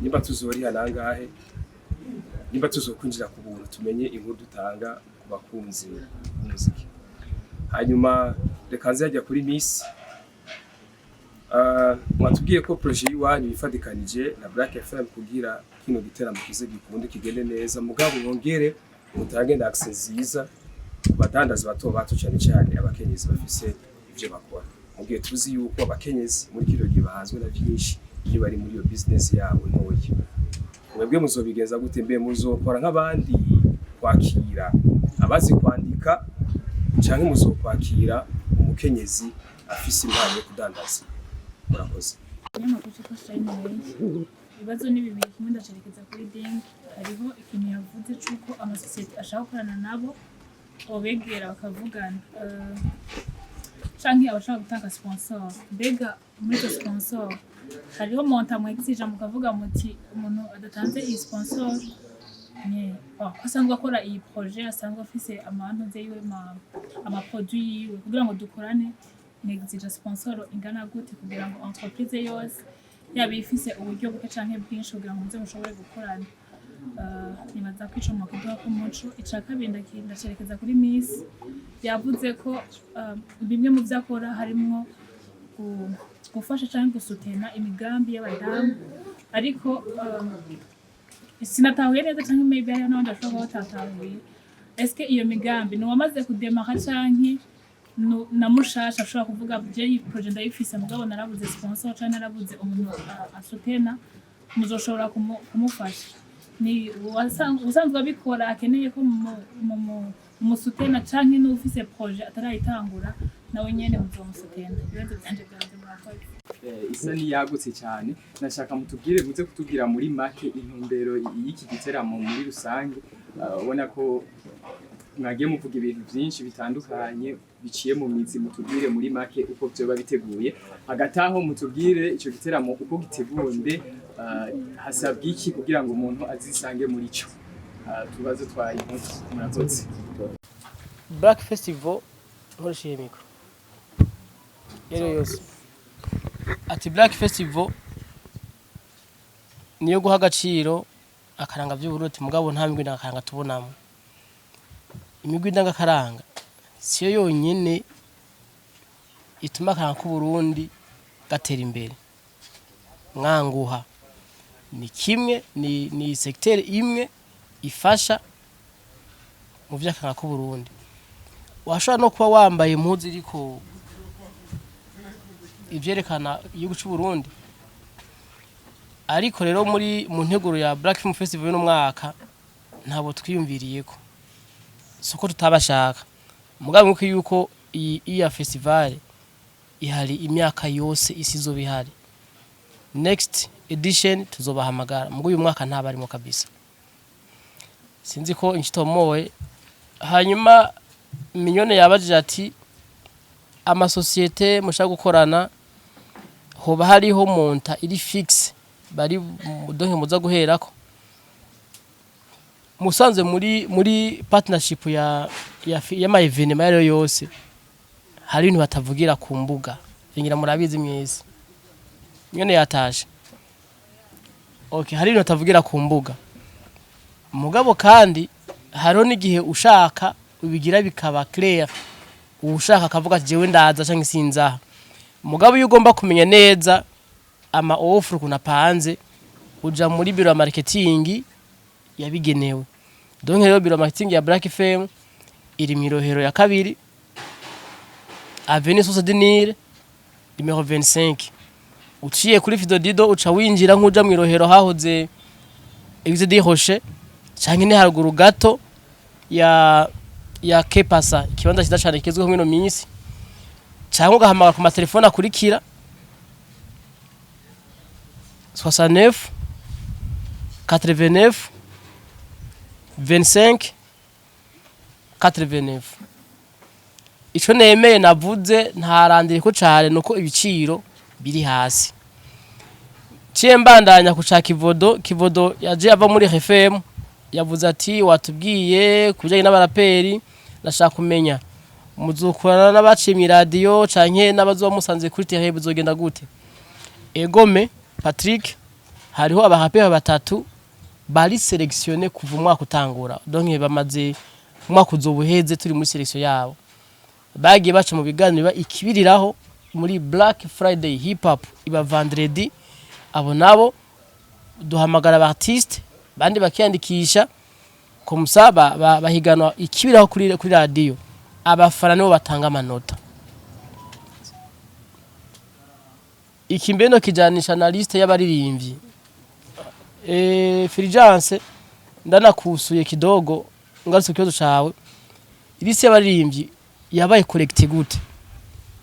Nimba tuzoriha nangahe? Nimba tuzokwinjira ku buntu, tumenye inkuru dutanga ku bakunzi b'umuziki. Hanyuma reka nze hajya kuri Miss. Mwatubwiye ko projet y'iwanyu yifadikanije na Black FM kugira kino giteramo kize gikunde kigende neza, mugabo mwongere mutange na accès nziza ku badandaza bato bato, cyane cyane abakenyezi bafise ivyo bakora, mu gihe tuzi yuko abakenyezi muri kino gihe bahanzwe na vyinshi iyo bari muri iyo business yabo ntoya. Mwebwe muzobigenza gute? Mbe muzokora nk'abandi kwakira abazi kwandika, canke muzokwakira umukenyezi afise impano yo kudandaza? Murakoze. Ikinyamakuru cyitwa Shine Way. Ibibazo ni bibiri, kimwe ndacerekeza kuri Deng. Hariho ikintu yavuze c'uko amasosiyete ashaka gukorana nabo obegera bakavugana, canke abashaka gutanga sponsor. Mbega muri izo sponsor hariho montant mwexija mukavuga muti umuntu adatanze iyi sponsor ni bon, ko asanzwe akora iyi projet, asanzwe afise amantuze yiwe, ama produit yiwe, kugira ngo dukorane nexija sponsor ingana gute, kugira ngo entreprise yose yaba ifise uburyo buke canke bwinshi, kugira ngo muze mushobore gukorana? Nibaza ko ico mwakuduha ko umuco. Ica kabiri ndacerekeza kuri Miss. Yavuze ko bimwe mu vyo akora harimwo gufasha canke gusutena imigambi y'abadamu, ariko sinatahuye neza, canke maybe hariho n'abandi bashobora kuba batatahuye. Eske iyo migambi ni uwamaze kudemara canke na mushasha ashobora kuvuga je iyi projet ndayifise, mugabo narabuze sponsor canke narabuze umuntu asutena, muzoshobora kumufasha? Ni usanzwe abikora akeneye ko mumusutena, canke n'ufise projet atarayitangura nawe nyene muzomusutena? Ibibazo vyanje vyanje, murakoze. Isa niyagutse cyane. Nashaka mutubwire, muze kutubwira muri make intumbero y'iki giteramo muri rusange. Ubona ko Mwagiye muvuga ibintu byinshi bitandukanye biciye mu mizi, mutubwire muri make uko vyoba biteguye. Hagati aho mutubwire ico giteramo uko giteguwe, mbe hasabwa iki kugira ngo umuntu azisange muri cyo? Tubazo twaye impuzu, murakoze. Black Festival, nkoresheje micro yari yose, ati Black Festival niyo guha agaciro akaranga by'Uburundi, mugabo nta migwi ndangakaranga tubonamo. Imigwi ndangakaranga siyo yonyene ituma akaranga k'Uburundi gatera imbere. Mwanguha ni kimwe, ni secteur imwe ifasha mu vy'akaranga k'Uburundi. Washobora no kuba wambaye impuzu iriko ivyerekana igihugu c'u Burundi. Ariko rero muri mu nteguro ya Black Film Festival y'uno mwaka ntabo twiyumviriyeko, soko tutabashaka, mugabo nkuko yuko iyi iya festival ihari imyaka yose, isi izoba ihari. Next edition tuzobahamagara, mugo uyu mwaka ntabarimo kabisa. Sinzi ko inshitomowe. Hanyuma Mignone yabajije ati amasosiyete mushaka gukorana, hoba hariho montant iri fixe bari donke muza guherako musanze muri partnership ya y'ama événement yariyo yose? Hari ibintu batavugira ku mbuga, ngira murabizi mwese. Nyene yatashe. Okay, hari ibintu batavugira ku mbuga, mugabo kandi hariho n'igihe ushaka ubigira bikaba clair, ushaka akavuga ati jewe ndaza canke sinzaha. Mugabo iyo ugomba kumenya neza ama offre ukuntu apanze, uja muri bureau ya marketing yabigenewe. Donc rero bureau ya marketing ya Black FM iri mu Irohero ya kabiri, avenue Source du Nil numéro 25. Uciye kuri Fido uca winjira nk'uja mu Irohero hahoze Église des Rochers, canke ni haruguru gato ya Kepasa, ikibanza cyiza cyane kigezweho mwino minsi, cyangwa ugahamagara ku matelefone akurikira: 69 89 25 89. Ico nemeye navuze ntarandire ko cane nuko ibiciro biri hasi. Ciye mbandanya kuca Kivodo. Kivodo yaje ava muri FM, yavuze ati watubwiye kubijanye n'abaraperi, nashaka kumenya muzokorana n'abaciye mw'iradiyo canke n'abazoba musanze kuri terrain, bizogenda gute? Egome Patrick, hariho abaraperi batatu bari sélectionné kuva umwaka utangura, donc bamaze umwaka uzobuheze turi muri sélection yabo. Bagiye baca mu biganiro biba ikibiriraho muri Black Friday Hip Hop iba vendredi. Abo nabo duhamagara aba artiste bandi bakiyandikisha comme ça bahiganwa ikibiraho kuri radio, abafana nibo batanga amanota. Iki mbeno kijanisha na liste y'abaririmbyi. Fulgence, ndanakusuye kidogo ngarutse ku kibazo cawe. Liste y'abaririmbyi yabaye collecté gute?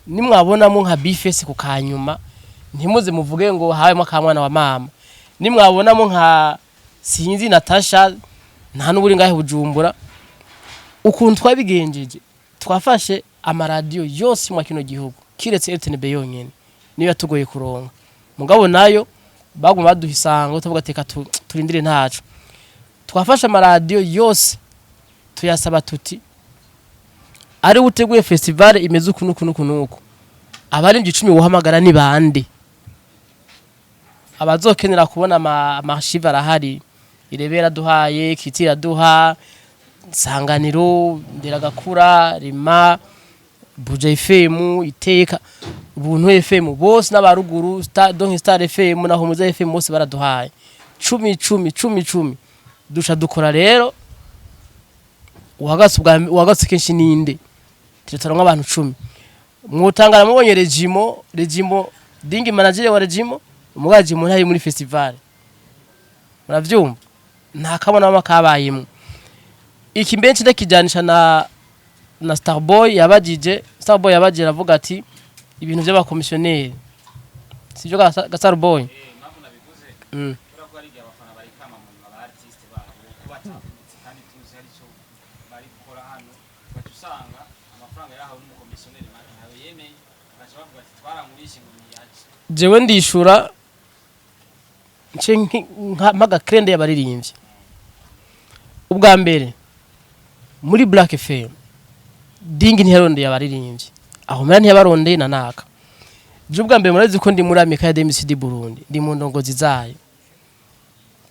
Nimwabonamo nka Bifese ku kanyuma, ntimuze muvuge ngo habayemo akamwana wa mama. Nimwabonamo nka sinzi Natasha, nta n'uburi ngahe Bujumbura. Ukuntu twabigenjeje, twafashe amaradiyo yose mwa kino gihugu kiretse RTNB yonyene, niyo yatugoye kuronka, mugabo nayo baguma baduha isango, tuvuga ati reka turindire ntaco. Twafashe amaradiyo yose tuyasaba tuti ari uteguye festival imeze uku nuku nuku nuku, abaririmbyi 10 wohamagara ni bande? Abazokenera kubona ama archive arahari, Irebera duhaye kitira duha Sanganiro, Nderagakura, Rima, Buja FM, Iteka, Ubuntu FM, bose n'abaruguru Star, donc Star FM na Humuza FM, bose baraduhaye 10 10 10 10. Duca dukora rero uhagatse ubwa uhagatse kenshi ninde tutaronka abantu 10. Mwutangara mubonye Regimo Dingi, manager wa Regimo, umugaji mu ntari muri festival, muravyumva nta kabona makabayimwe. Iki mbenshi ndakijanisha na Starboy yabajije. Starboy yabajije aravuga ati ibintu by'abakomisiyoneri sivyo ga Starboy. Impamvu nabivuze, kubera ko hari igihe abafana barikama mu nyuma ba artiste babo ko batabonetse kandi tuzi hari icyo. Bari gukora hano, ugaca usanga amafaranga yahawe n'umukomisiyoneri make ntawe yemeye, bagaca bavuga ati twaramurishe ngo ntiyaje. Jewe ndishura nce mpaga krende y'abaririmbyi. Ubwa mbere muri Black FM, Dingi ntiyarondeye abaririmbyi, aho mera ntiyabarondeye na naka. Je ubwa mbere murazi ko ndi muri Amicale des Musiciens du Burundi, ndi mu ndongozi zayo.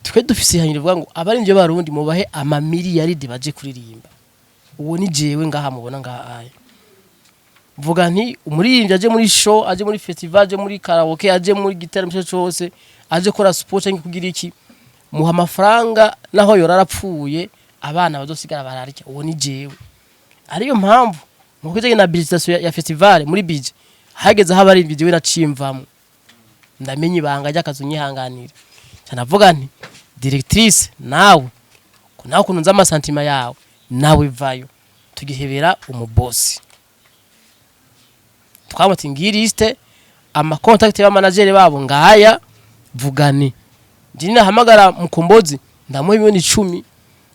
Twe dufise ihangiro rivuga ngo abaririmbyi b'Abarundi mubahe amamiliyaridi baje kuririmba. Uwo ni jewe ngaha mubona ngaha aya. Mvuga nti umuririmbyi aje muri show, aje muri festival, aje muri karaoke, aje muri gitaramo cyo cyose, aje kora sport cyangwa kugira iki, muha amafaranga naho yora arapfuye, abana bazosigara bararya. Uwo ni jewe. Ariyo mpamvu mu kujanye na budgetisation ya festival, muri budget hageze aho abaririmbyi jewe nacimvamo, ndamenye ibanga ry'akazi, unyihanganira cyane. Avuga nti directrice, nawe ko nawe ukuntu nzi amasantima yawe, nawe vayo, tugihebera umubosi. Twamuti ngiyi liste, ama contact y'abamanageri babo ngaya, vugane. Njye ninahamagara Mukombozi ndamuha 10 miliyoni,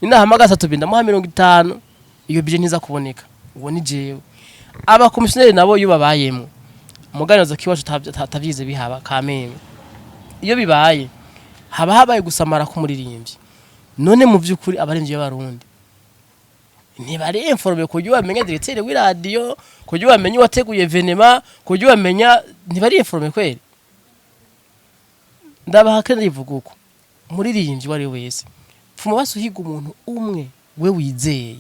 ninahamagara Satubi ndamuha 50, iyo budget ntiza kuboneka. Uwo ni jewe. Abakomisiyoneri nabo iyo babayemo umuganirizo kiwacu atavyize bihaba kameme. Iyo bibaye haba habaye gusamara k'umuririmbyi. None mu by'ukuri abaririmbyi b'Abarundi ntibari informé ku buryo bamenya directeur w'iradiyo, ku buryo bamenya uwateguye événement, ku buryo bamenya? Ntibari informé kweri. Ndabaha kandi rivuga uko umuririmbyi uwo ari we wese, pfuma basi uhiga umuntu umwe we wizeye,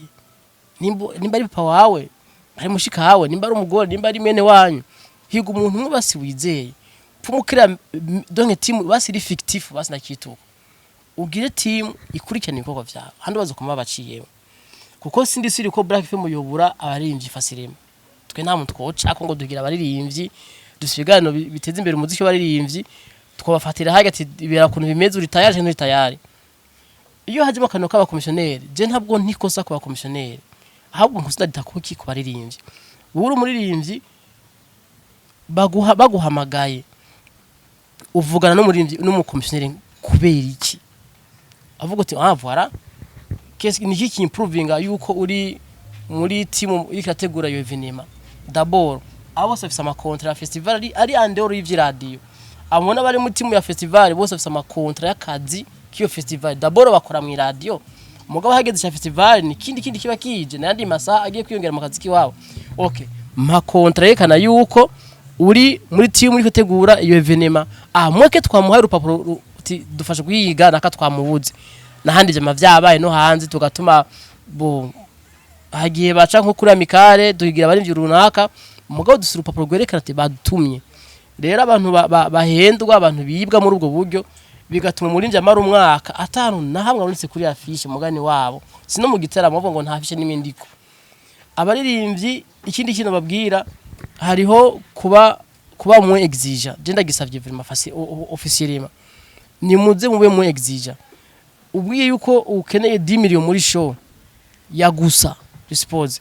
nimba ari papa wawe, ari mushika wawe, nimba ari umugore, nimba ari mwene wanyu, higa umuntu umwe basi wizeye. Pfuma ukira donc team basi iri fictif, basi nakituko ugire team ikurikirana ibikorwa vyawe handi bazokoma baciyemo, kuko sindi siri ko Black FM yobura abaririmbyi facilement. Twe nta muntu twoca ko ngo dugira abaririmbyi, dufite ibiganiro biteza imbere umuziki w'abaririmbyi, twabafatira hagati ibera kuntu bimeze, uri tayari nturi tayari. Iyo hajemo akantu k'abakomisiyoneri, je ntabwo ntikosa ku bakomisiyoneri, ahubwo nkosa ndadita kuki ku baririmbyi. Wowe uri umuririmbyi, baguha baguhamagaye, uvugana n'umuririmbyi n'umukomisiyoneri kubera iki? Avuga uti ah voilà, qu'est-ce ni iki improvinga yuko uri muri team iriko irategura iyo événement? D'abord abo bose bafise ama contrat ya festival ari en dehors y'ivy'iradiyo. Abona bari muri team ya festival bose bafise ama contrat y'akazi k'iyo festival. D'abord bakora mu iradiyo, mugabo hageze cya festival ni kindi kiba kije n'ayandi masaha agiye kwiyongera mu kazi kiwabo. Okay, ma contrat yerekana yuko uri muri team uri gutegura iyo événement. Ah mweke twamuhaye urupapuro uti dufashe kuyiga naka twamubuze nahandi vyama vyabaye no hanze, tugatuma bo hagiye baca nko kuri amicale duhigira abarimvyi runaka, mugabo dufise urupapuro rwerekana ati badutumye. Rero abantu bahendwa, abantu bibwa muri ubwo buryo, bigatuma umuririmbyi amara umwaka atanu na hamwe abonetse kuri affiche mugani wabo, sino mu gitaramo bavuga ngo nta affiche n'imwe ndiko. Abaririmbyi, ikindi kintu babwira, hariho kuba mu exige. Je ndagisavye vraiment officiellement, ni muze mube mu exige. Ubwiye yuko ukeneye 10 millions muri show ya gusa, je suppose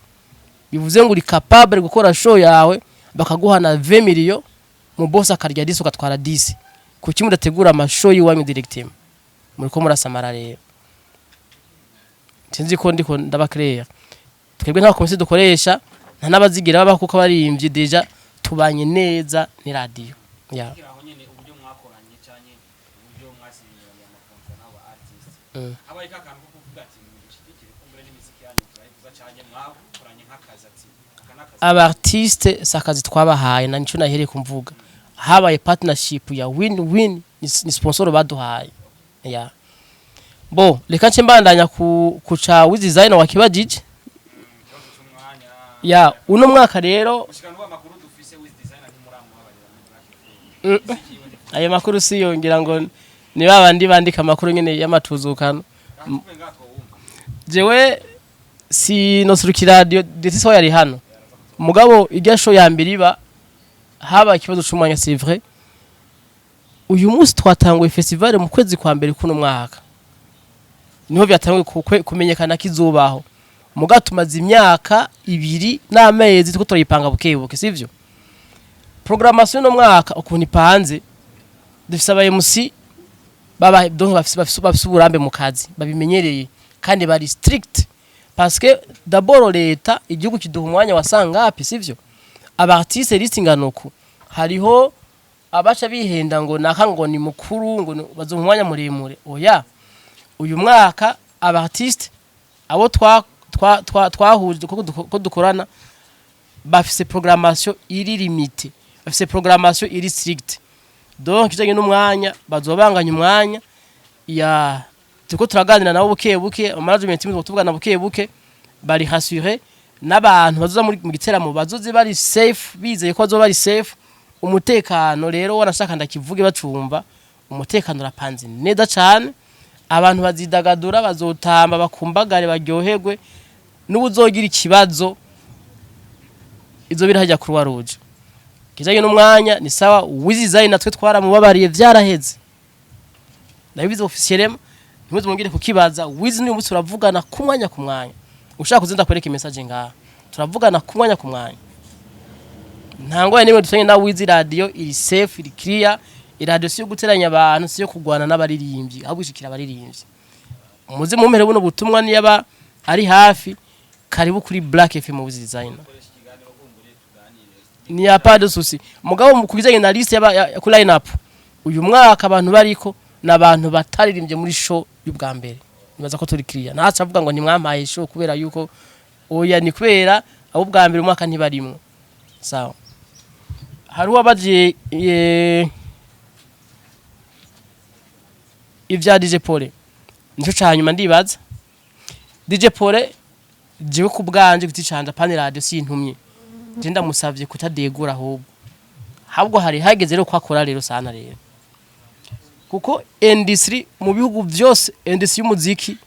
bivuze ngo uri capable gukora show yawe bakaguha na 20 millions, mu boss akarya 10, ugatwara 10. Kuki mudategura ama show yiwanyu directement? Muriko murasamara. Rero sinzi ko ndiko ndaba clair. Twebwe nta komisiyo dukoresha, nta n'abazigira babaho, kuko abaririmbyi déjà tubanye neza ni radio ya. Kugira aho nyene uburyo mwakoranye canke uburyo mwasinyiranye ama contrat n'aba artist, habaye ka kantu ko kuvuga ati mudushigikire, kumbure n'imiziki yanyu turayivuza, canke mwakoranye nk'akazi, ati aka n'akazi? Aba artiste si akazi twabahaye, na nico nahereye kumvuga. Habaye partnership ya win win, ni sponsor baduhaye ya bo. Reka nce mbandanya ku kuca Wiz Designer wa kibajije. Ikibazo c'umwanya. Ya uno mwaka rero, gushika n'ubu amakuru dufise, Wiz Designer ntimuramubabarira muri Black FM. Imiziki yiwe Ayo makuru siyongera ngo ni babandi bandika amakuru nyene y'amatuzukano. Tuve ngaha twowumva. Jewe sinosurukira radio ndetse so yari hano, mugabo irya show ya mbere iba haba ikibazo c'umwanya, c'est vrai. Uyu munsi twatanguye festival mu kwezi kwa mbere kuno mwaka, niho byatanguye kumenyekana kizubaho, mugabo tumaze imyaka 2 n'amezi tuko turayipanga buke buke, sivyo? Programmation no mwaka ukuntu ipanze, dufise aba MC baba donc bafise uburambe mu kazi, babimenyereye kandi bari strict. Parce que d'abord leta, igihugu kiduha umwanya wa sangapi, sivyo? Aba artiste, liste inganoku, hariho abaca bihenda ngo naka ngo ni mukuru, ngo bazoha umwanya muremure. Oya, uyu mwaka aba artiste abo twa twa twa twahuje ko dukorana bafise programmation iri limitée, bafise programmation iri stricte. Donc kijanye n'umwanya, bazobanganya umwanya ya turiko turaganira nabo buke buke, management team tuvugana buke buke, bari rassuré n'abantu bazoza muri mu giteramo bazoze bari safe, bizeye ko bazoba bari safe. Umutekano rero, wanashaka ndakivuge bacumva, umutekano urapanze neza cane. Abantu bazidagadura, bazotamba, bakumbagare, baryoherwe. N'ubuzogira ikibazo izo birahajya Croix Rouge. Kijanye n'umwanya ni sawa. Wizizayi natwe twaramubabariye, vyaraheze, ndabizi officiellement, ntimuze mungire kukibaza. Wizi n'uyu munsi turavugana ku mwanya ku mwanya, ushaka kuzinda kwereka message ngaha, turavugana ku mwanya ku mwanya, nta ngorane nimwe dufitanye na Wizi. Radio iri safe, iri clear. Iradio si yo guteranya abantu, si yo kurwana n'abaririmbyi, ahubwo ishikira abaririmbyi. Muze mumpere buno butumwa niyaba ari hafi. Karibu kuri Black FM, Wiz Designer, ni ya pas de souci. Mugabo mu kubijanye na liste yaba ku line up uyu mwaka, abantu bariko n'abantu bataririmbye muri show y'ubwa mbere. Nibaza ko turi clear, ntaca avuga ngo ntimwampaye show kubera yuko, oya, ni kubera abo bwa mbere umwaka ntibarimwo. Sawa, hari uwabaje ivya DJ Pole, nico ca nyuma. Ndibaza DJ Pole, jewe ku bwanje giti canje, pani radio sintumye, je ndamusavye kutadegura, ahubwo hari hageze rero ko akora rero sana rero, kuko industry mu bihugu byose, industry y'umuziki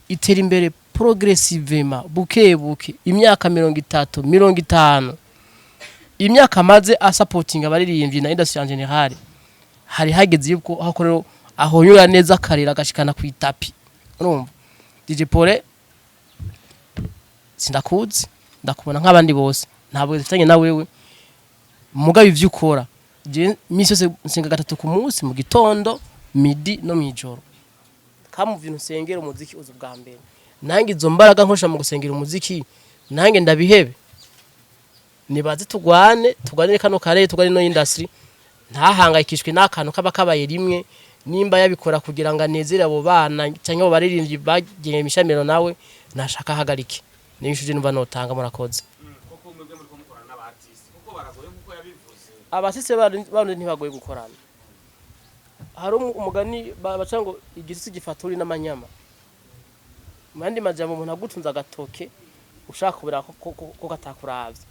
itera imbere progressivement, buke buke, imyaka 30, 50. Imyaka amaze asapotinga abaririmbyi na industry en général, hari hageze yuko aho rero ahonyura neza akarira agashikana ku itapi. Urumva DJ Pole, sindakuzi, ndakubona nk'abandi bose, ntabwo dufitanye na wewe. Mugabo ivyo ukora, je misi yose nsenga gatatu ku munsi, mu gitondo, midi no mwijoro. Kamu bintu nsengera, umuziki uza ubwa mbere. Nange izo mbaraga nkoresha mu gusengera umuziki, nange ndabihebe? Nibaze tugwane, tugwanire kano karere, tugwane no industry. Ntahangayikishwe n'akantu kaba kabaye rimwe. Nimba yabikora kugira ngo anezere abo bana cyangwa abo baririmbyi bagenye imishamiro, nawe nashaka ahagarike. Niyo nshuje numva notanga. Murakoze. Koko mwebwe muriko mukorana n'aba artiste, kuko baragoye nkuko yabivuze? Abasise barundi ntibagoye gukorana. Hari umugani baca ngo igisusi gifata uri n'amanyama. Mu yandi majambo, umuntu agutunze agatoke ushaka kubera ko katakuravye.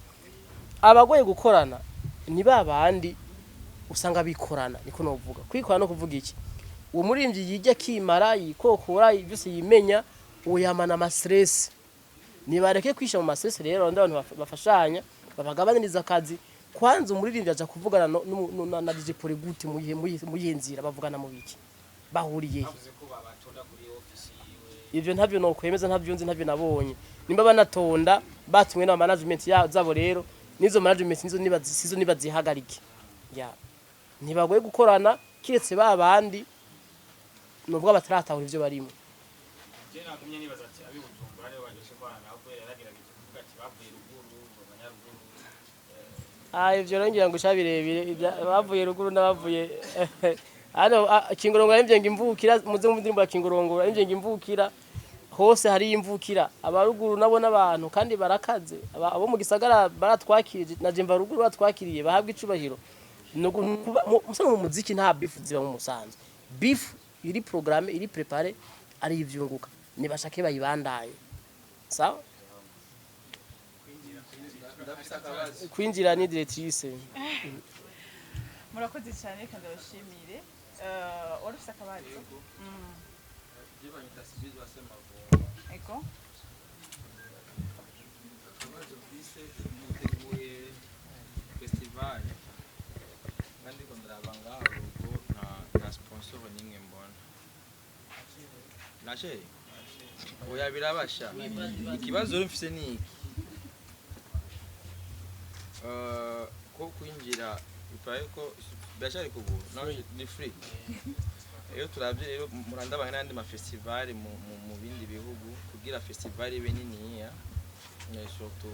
Abagoye gukorana ni ba bandi usanga bikorana, niko novuga. Kwikorana no kuvuga iki? Uwo muririmbyi yijya akimara yikokora byose, yimenya, uwo yamana ama stress. Nibareke kwisha mu ma stress rero, abantu bafashanya, babagabaniriza akazi. Kwanza umuririmbyi aja kuvugana na DJ Pole gute? Muyihe nzira bavugana? Mu biki bahuriye he? Bavuze ko babatonda kuri office yiwe. Ivyo ntavyo nokwemeza, ntavyo nzi, ntavyo nabonye. Nimba banatonda batumwe na management zabo rero, nizo management nizo niba sizo niba zihagarike ya ntibagoye gukorana, kiretse ba bandi nubwo bataratahura ivyo barimo. Je nagumye nibaza ati abi Bujumbura nibo baryoshe korana nabo, kubera yaragerageje kuvuga ati bavuye ruguru, abanyaruguru. Ah, ivyo rero ngira ngo sha birebire, bavuye ruguru n'abavuye hano. Kingorongo yarimvye ngo imvukira, muze mu ndirimbo ya Kingorongo yarimvye ngo imvukira hose hari imvukira. Abaruguru nabo n'abantu kandi barakaze. Abo mu gisagara baratwakirije, na je mva ruguru, batwakiriye, bahabwa icubahiro. Musa mu muziki nta beef ziba mu musanzu. Beef iri programme, iri préparée, ari ivyunguka, nibashake bayibandanye. Sawa, kwinjira ni directrice. Murakoze cyane, kandi abashimire. Wari ufite akabazo? Ego. Akabazo mfise, muteguye festival, kandi ndiko ndaraba ngaho logo, nta sponsor nimwe mbona. Nashe oya, birabasha. Ikibazo rero mfise ni iki: ko kwinjira bipaye ko biracari kugura? No, ni free. Iyo turavye rero, murandabanye n'ayandi mafestival mu bindi bihugu, kugira Kugira festival ibe niniya, surtout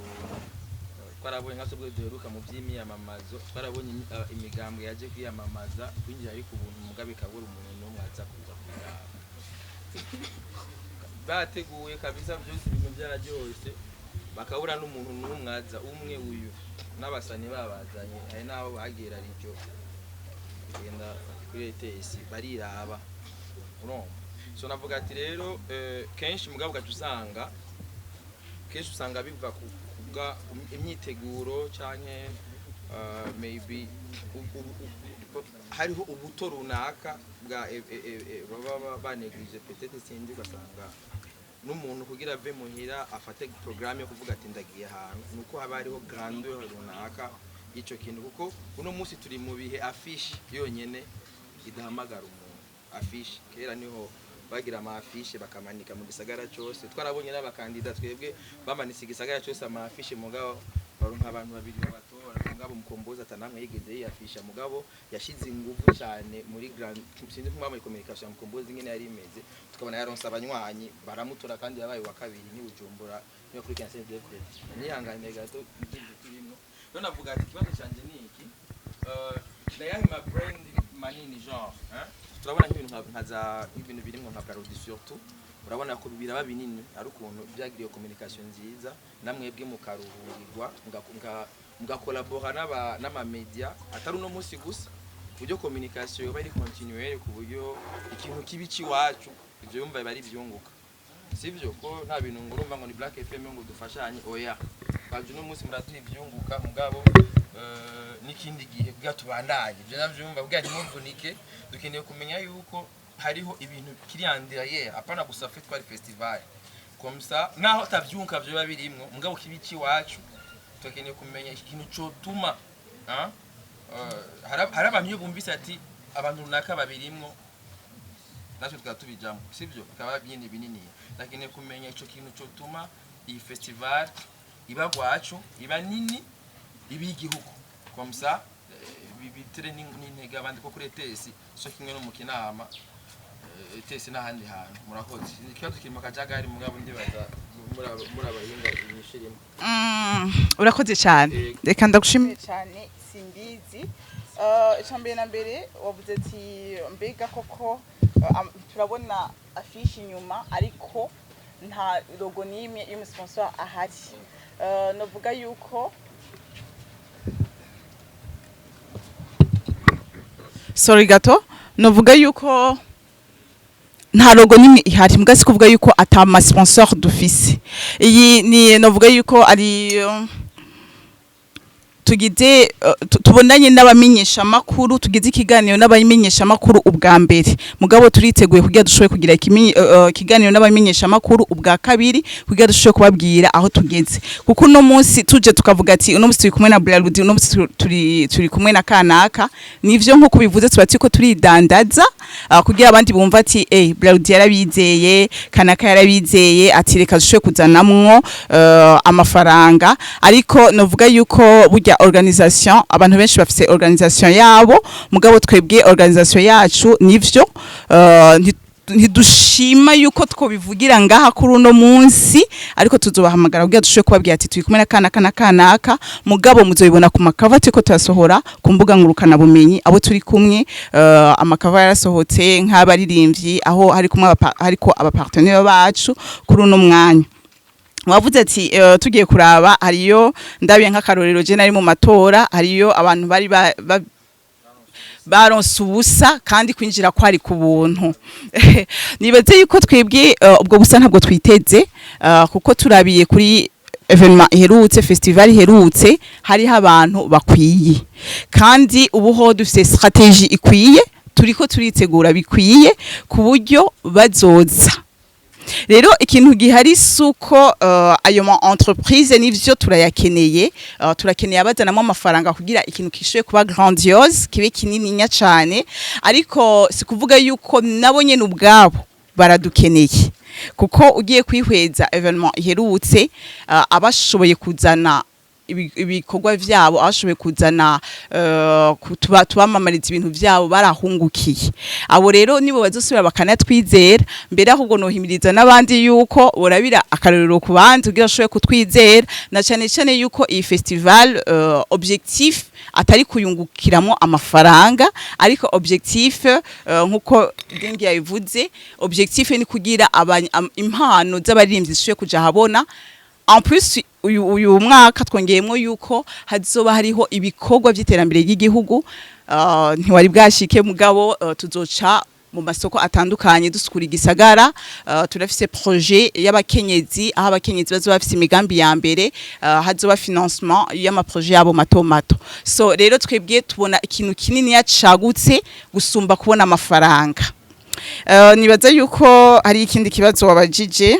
twarabonye nka twebwe duheruka mu by'imyamamazo, twarabonye imigambwe yaje kwiyamamaza, kwinjira ari ku buntu, mugabe ikabura umuntu n'umwe aza kuza kwiraba. Bateguye kabisa byose, ibintu byararyoshe, bakabura n'umuntu n'umwe aza umwe. Uyu n'abasani babazanye, hari n'abo bagera iryo kugenda kuri ETS bariraba, urumva. So navuga ati rero kenshi mugabo ugaca usanga kenshi usanga biva ku kubwa imyiteguro canke maybe hariho ubuto runaka bwa baba banégligé peut-être, sinzi. Ugasanga n'umuntu kugira ave muhira afate programme yo kuvuga ati ndagiye ahantu, nuko haba hariho grandeur runaka y'ico kintu, kuko uno munsi turi mu bihe affiche yonyene idahamagara umuntu. Affiche kera niho bagira ama affiche bakamanika mu gisagara cyose. Twarabonye n'abakandida twebwe bamanitse igisagara cyose ama affiche, mugabo baronka abantu babiri babatora. Mugabo Mukombozi atanamwe yigeze yiyafisha, mugabo yashize ingufu cyane muri grand, sinzi ko muri communication ya Mukombozi ngene yari imeze, tukabona yaronse abanywanyi baramutora kandi yabaye wa kabiri ni Bujumbura niyo kuri CNDD-FDD. Nihangane gato n'ibyo turimo. Rero navuga ati ikibazo cyanjye ni iki: nayahe ma brand manini, genre, hein? Turabona nk'ibintu nka za nk'ibintu birimwo nka Brarudi surtout, urabona ko biraba binini ari ukuntu byagiriye communication nziza, namwebwe mukaruhurirwa, mugakolabora n'ama media, atari uno munsi gusa, ku buryo communication yoba ari continuelle, ku buryo ikintu kibi ciwacu ivyo yumva biba ari ivyunguka, sivyo? Ko nta bintu ngo urumva ngo ni Black FM ngo dufashanye, oya. Baje uno munsi muraduha ivyunguka, mugabo n'ikindi gihe kugira tubandanye ivyo navyumva, kugira ntimuvunike. Dukeneye kumenya yuko hariho ibintu kiri en derrière, apana gusa fait twari festival comme ça, naho tavyunka vyo biba birimwo, mugabo kibi ciwacu tukeneye kumenya ikintu cotuma, hein? Hari abantu iyo bumvise ati abantu runaka babirimwo, natwe tukaba tubijamo, sibyo? Bikaba binini binini. Ndakeneye kumenya ico kintu cotuma iyi festival iba gwacu, iba nini, iba igihugu, comme ça bitere n'intege abandi, ko kuri ETS so kimwe no mu Kinama, ETS n'ahandi hantu. Murakoze. Ikibazo kiri mu kajagari, mugabo ndibaza muri abahinga inyishirimo. Urakoze cyane. Yego. Reka ndagushimire cyane. Simbizi, icya mbere na mbere wavuze ati mbega koko turabona affiche inyuma ariko nta logo n'imwe y'umusponsor ahari. Novuga yuko, sorry gato, novuga yuko nta logo nimwe ihari, mbwa si kuvuga yuko ata ma sponsor dufise. Iyi ni novuga yuko ari tugize tubonanye n'abamenyesha makuru, tugize ikiganiro n'abamenyesha makuru ubwa mbere, mugabo turiteguye kugira dushobore kugira ikiganiro n'abamenyesha makuru ubwa kabiri, kugira dushobore kubabwira aho tugeze. Kuko uno munsi tuje tukavuga ati uno munsi turi kumwe na Brarudi, uno munsi turi kumwe na kanaka, nivyo nko kubivuze, tuba turiko turidandaza kugira abandi bumva ati Brarudi yarabizeye, kanaka yarabizeye, ati reka dushobore kuzanamwo amafaranga. Ariko novuga yuko burya organisation, abantu benshi bafise organisation yabo, mugabo twebwe organisation yacu nivyo ntidushima yuko twobivugira ngaha kuri uno munsi, ariko tuzobahamagara kugira dushobore kubabwira ati turi kumwe na kanaka na kanaka. Mugabo muzobibona ku makava turiko turasohora ku mbuga ngurukana bumenyi abo turi kumwe. Amakava yarasohotse nk'abaririmbyi, aho hari kumwe hariko abapartenaire bacu kuri uno mwanya. Wavuze ati tugiye kuraba hariyo, ndabiye nk'akarorero, je nari mu matora, hariyo abantu bari baronse ubusa kandi kwinjira kwari ku buntu. Nibaze yuko twebwe ubwo busa ntabwo twiteze, kuko turabiye kuri événement iherutse, festival iherutse, hariho abantu bakwiye, kandi ubu ho dufise stratégie ikwiye, turiko turitegura bikwiye ku buryo bazoza. Rero ikintu gihari suko ayo ma entreprise, nivyo turayakeneye, turakeneye abazanamo amafaranga kugira ikintu kishoye kuba grandiose, kibe kinini cyane, ariko si kuvuga yuko nabo nyene ubwabo baradukeneye, kuko ugiye kwihweza événement iherutse, abashoboye kuzana ibikorwa vyabo, abashoboye kuzana tubamamariza ibintu vyabo barahungukiye. Abo rero nibo bazosubira bakanatwizera mbere. Ahubwo nohimiriza n'abandi yuko borabira akarorero ku bandi kugira bashobore kutwizera, na cane cane yuko iyi festival objectif atari kuyungukiramo amafaranga, ariko objectif nkuko Dingi yabivuze, objectif ni kugira impano z'abaririmbyi zishoboye kuja habona. En plus, uyu mwaka twongeyemo yuko hazoba hariho ibikorwa by'iterambere ry'igihugu. Ntiwari bwashike, mugabo tuzoca mu masoko atandukanye dusukura igisagara. Turafise projet y'abakenyezi, aho abakenyezi bazoba bafise imigambi ya mbere, hazoba financement y'ama projet yabo mato mato. So rero twebwe tubona ikintu kinini yacagutse gusumba kubona amafaranga. Nibaza yuko hari ikindi kibazo wabajije.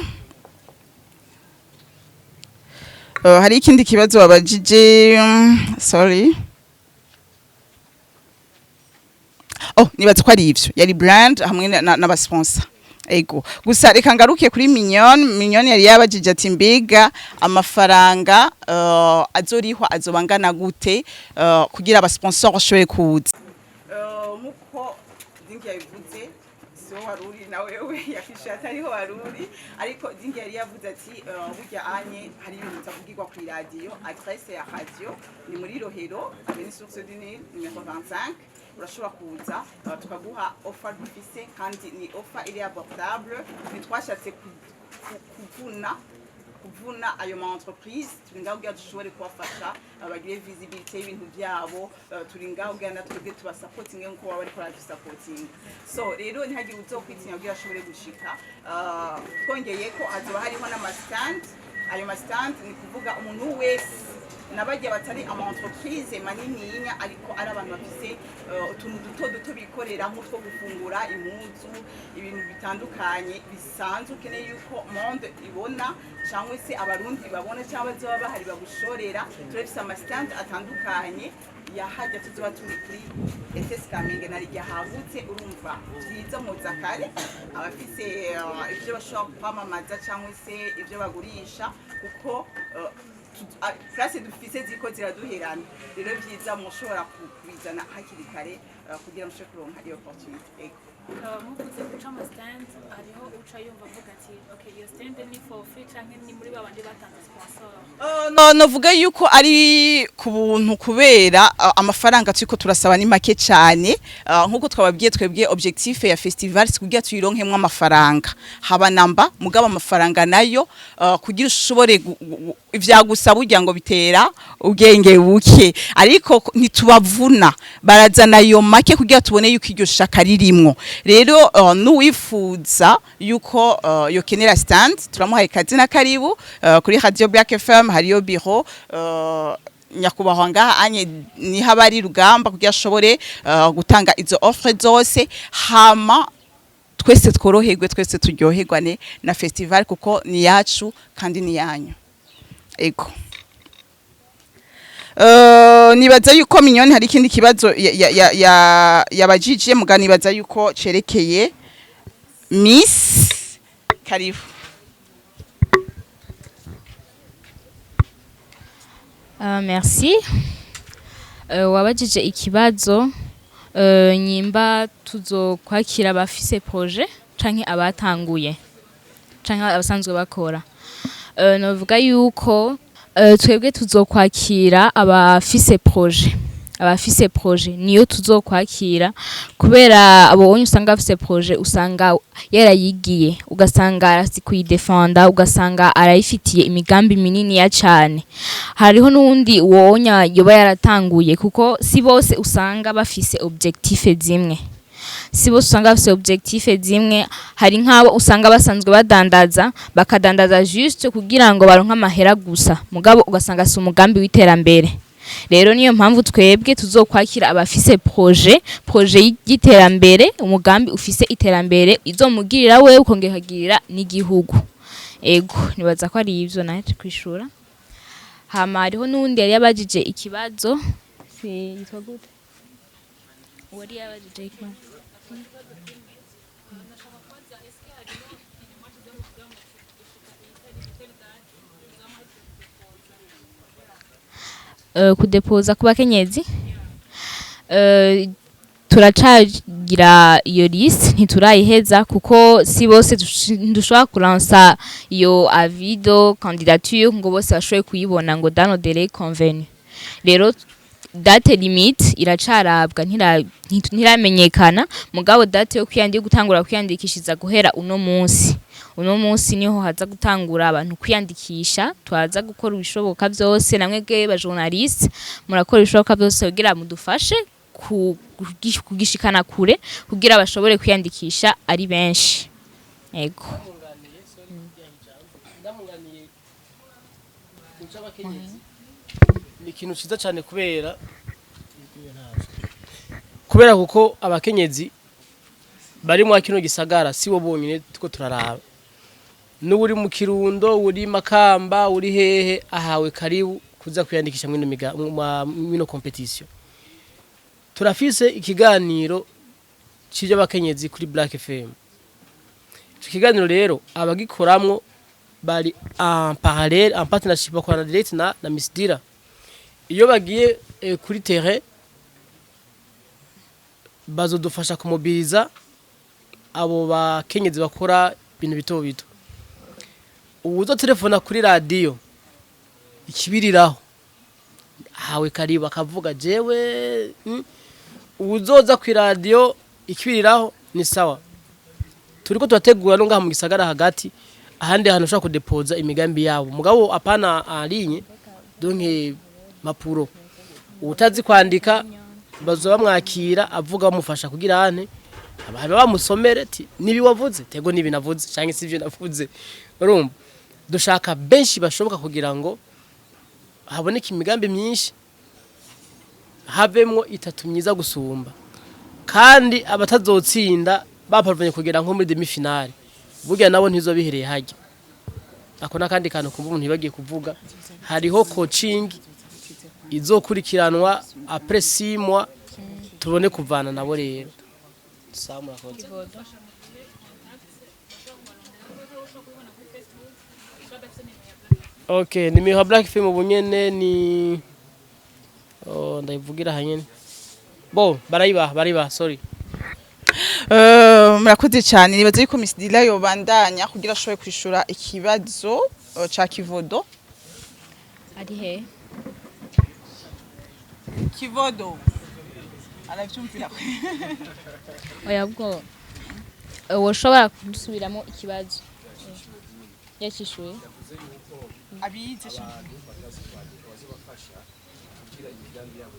Hari ikindi kibazo wabajije, sorry. Oh, nibaza ko ari ivyo, yari brand hamwe n'abasponsor. Ego, gusa reka ngaruke kuri Mignon. Mignon yari yabajije ati mbega amafaranga azorihwa azoba angana gute kugira abasponsor bashobore kuza. Nkuko Dingi yabivuze, so waruri na wewe yakisha atariho waruri, ariko Dingi yari yavuze ati burya anye hari ibintu bitavugirwa ku radio. Adresse ya radio ni muri Rohero, avenue Source du Nil numéro 25. Urashobora kuza tukaguha offer dufise, kandi ni offer iri abordable. Ntitwashatse kuvuna ayo ma entreprise. Turi ngaho kugira dushobore kubafasha bagire visibilité y'ibintu byabo. Turi ngaho kugira na twebwe tubasapotinge nkuko baba bariko baradusapotinga. So rero ntihagire uzokwitinya kugira ashobore gushika. Twongeye ko hazoba hariho n'ama stand. Ayo ma stand ni kuvuga umuntu wese, n'abajya batari ama entreprise manininya, ariko ari abantu bafise utuntu duto duto bikorera, nk'utwo gufungura, impuzu, ibintu bitandukanye bisanzwe ukeneye yuko monde ibona cyangwa se abarundi babona cyangwa bazoba bahari bagushorera. Turafise ama stand atandukanye yahajya. Tuzoba turi kuri ETS Kamenge na rijya hagutse. Urumva vyiza muza kare, abafise ibyo bashobora kwamamaza cyangwa se ibyo bagurisha, kuko place dufise ziko ziraduherana. Rero vyiza mushobora kubizana hakiri kare kugira mushobore kuronka iyo opportunité. Ego. Muvuze guca ama stand, hariho uca yumva avuga ati okay, iyo stand ni for free canke ni muri babandi batanze sponsor? No, novuga yuko ari ku buntu kubera amafaranga turiko turasaba ni make cyane. Nkuko twababwiye, twebwe objectif ya festival si kugira tuyironkemwo amafaranga haba namba, mugabo amafaranga nayo kugira ushobore ivyagusaba ugira ngo bitera ubwenge buke, ariko ntitubavuna, barazana ayo make kugira tubone yuko iryo shaka ririmwo. Rero n'uwifuza yuko yokenera stand, turamuhaye kazi na karibu. Kuri Radio Black FM hariyo bureau, nyakubahwa ngaha anye niho aba ari rugamba kugira ashobore gutanga izo offre zose, hama twese tworoherwe, twese turyoherwane na festival, kuko ni yacu kandi ni yanyu. Ego. Nibaza yuko Minyoni hari ikindi kibazo yabajije, muga nibaza yuko cerekeye Miss. Karibu. Merci. Wabajije ikibazo nyimba tuzokwakira abafise projet canke abatanguye canke abasanzwe bakora. Novuga yuko twebwe tuzokwakira abafise projet. Abafise projet niyo tuzokwakira, kubera abo onye usanga afise projet, usanga yarayigiye, ugasanga arazi kuyidefenda, ugasanga arayifitiye imigambi minini ya cane. Hariho n'uwundi wonya yoba yaratanguye, kuko si bose usanga bafise objectif zimwe, si bose usanga bafise objectif zimwe. Hari nk'abo usanga basanzwe badandaza, bakadandaza juste kugira ngo baronke amahera gusa, mugabo ugasanga si umugambi w'iterambere. Rero niyo mpamvu twebwe tuzokwakira abafise projet y'iterambere, umugambi ufise iterambere izomugirira wewe ukongera ukagirira n'igihugu. Ego, nibaza ko ari ivyo naje kwishura. Hama hariho n'uwundi yari yabajije ikibazo, si yitwa gute uwari yabajije ikibazo? Kudepoza ku bakenyezi, turacagira iyo liste, ntiturayiheza kuko si bose ntidushobora kulansa iyo avis de candidature ngo bose bashobore kuyibona ngo dans le délai convenu. Rero date limite iracarabwa, ntiramenyekana, mugabo date yo kwiyandika, gutangura kwiyandikishiza guhera uno munsi. Uno munsi niho haza gutangura abantu kwiyandikisha. Twaza gukora ibishoboka byose, namwe bwe ba journaliste murakora ibishoboka byose kugira mudufashe kugishikana kure kugira bashobore kwiyandikisha ari benshi. Ego. Ndamunganiye abakenyezi ni ikintu ciza cyane kubera kuko abakenyezi bari mwa kino gisagara si bo bonyine tuko turaraba, n'uri mu Kirundo, uri Makamba, uri hehe, ahawe karibu kuza kwiyandikisha mwino mwino compétition. Turafise ikiganiro c'abakenyezi kuri Black FM. Ico kiganiro rero abagikoramwo bari en parallèle, en partnership, bakorana direct na Miss Dira. Iyo bagiye kuri terrain bazodufasha kumobiliza abo bakenyezi bakora ibintu bito bito. Uwuzo telefona kuri radio ikibiriraho ahawe karibu akavuga jewe. Uwuzoza ku radio ikibiriraho ni sawa. Turiko turategura no ngaha mu gisagara hagati ahandi hantu ushobora kudepoza imigambi yabo, mugabo apana en ligne, donc mapuro. Utazi kwandika bazoba bamwakira avuga, bamufasha kugira ane abantu bamusomere ti nibi wavuze tego nibi navuze canke sivyo navuze. Urumva dushaka benshi bashoboka kugira ngo haboneke imigambi myinshi, havemwo itatu myiza gusumba. Kandi abatazotsinda baparvenye kugera nko muri demi finale, burya nabo ntizo bihereye hajya. Ako nakandi kantu kumva umuntu yibagiye kuvuga: hariho coaching izokurikiranwa après 6 mois, tubone kuvana nabo. Rero sawa, murakoze. Okay, nimero ya Black FM ubu nyene ni, oh, ndayivugira hanyene bo barayibaha, barayibaha, sorry. Murakoze cyane. Nibaza yuko Miss Dila yobandanya kugira ashobore kwishura ikibazo ca Kivodo. Ari he? Kivodo aravyumvira. Oya, bwo woshobora kudusubiramo ikibazo yacishuye? Abize. Abantu batazi kwandika bazobafasha kugira imigambi yabo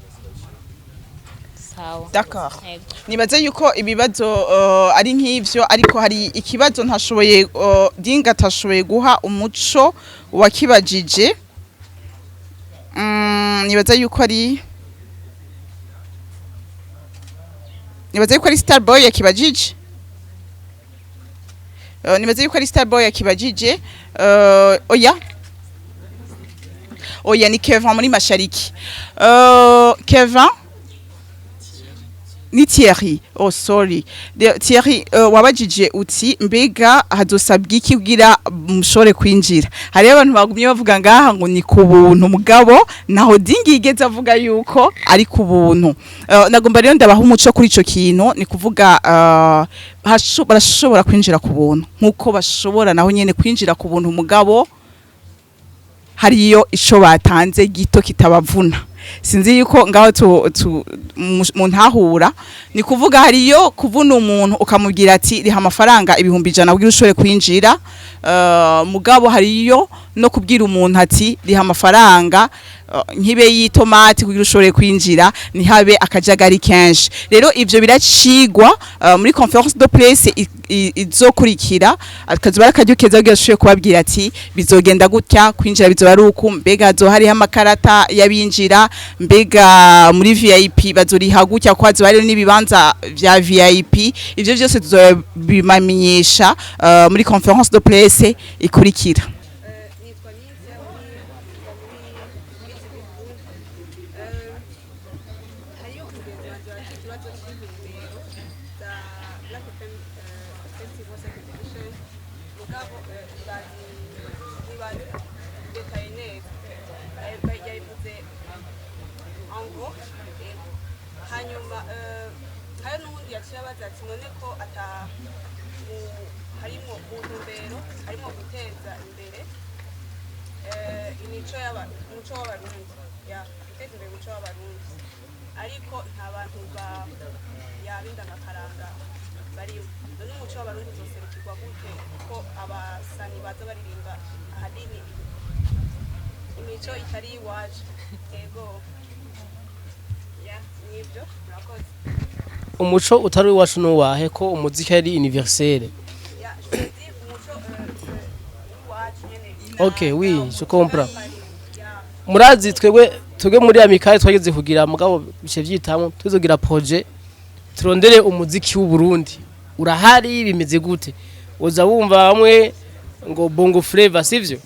bazibashire. Sawa. D'accord. Yego. Nibaze yuko ibibazo ari nk'ivyo, ariko hari ikibazo ntashoboye, Dinga atashoboye guha umuco wakibajije. Nibaza yuko ari Starboy yakibajije. Nibaza yuko ari Starboy yakibajije. Oya oya, ni Kevin muri Mashariki. Kevin ni Thierry, oh sorry. Thierry, wabajije uti mbega hazosabwa iki kugira mushobore kwinjira? Hariyo abantu bagumye bavuga ngaha ngo ni ku buntu, mugabo naho Dingi yigeze avuga yuko ari ku buntu. Nagomba rero ndabaha umuco kuri ico kintu. Ni kuvuga barashobora kwinjira ku buntu nkuko bashobora naho nyene kwinjira ku buntu, mugabo hariyo ico batanze gito kitabavuna. Sinzi yuko ngaho tu mu ntahura. Ni kuvuga hariyo kuvuna umuntu ukamubwira ati riha amafaranga 100,000 kugira ushobore kwinjira, mugabo hariyo no kubwira umuntu ati riha amafaranga nkibe y'itomati kugira ushobore kwinjira, ntihabe akajagari kenshi. Rero ivyo biracigwa muri conférence de presse izokurikira, akazuba akaryo keza kugira ushobore kubabwira ati bizogenda gutya, kwinjira bizoba ari uku, mbega hazoba hariho amakarata y'abinjira, mbega muri VIP bazoriha gutya ko hazoba hariho n'ibibanza vya VIP. Ivyo vyose tuzobimamenyesha muri conférence de presse ikurikira. Nitwa Nizia muri TV Group. Hariyo umugenzi wanje waje ikibazo cy'intumbero za Black FM Festival Second Edition, mugabo ntibadetaye neza. Yabivuze. None ko ata harimo mu ntumbero harimo guteza imbere imico y'aba umuco w'Abarundi, ya guteza imbere umuco w'Abarundi, ariko nta bantu ba yaba indangakaranga barimo. None umuco w'Abarundi uzoserukirwa gute ko abasani baza baririmba ahanini imico itari iwacu? Ego, ya nibyo, murakoze. Umuco utari uwacu n'uwahe, ko umuziki ari universel? Ya, je veux dire umuco w'iwacu nyene. Ok, oui, je comprends. Murazi twebwe muri amicale twageze kugira, mugabo bice vyitamo tuzogira projet turondere umuziki w'u Burundi urahari, bimeze gute. Uza wumva bamwe ngo bongo flava, sivyo?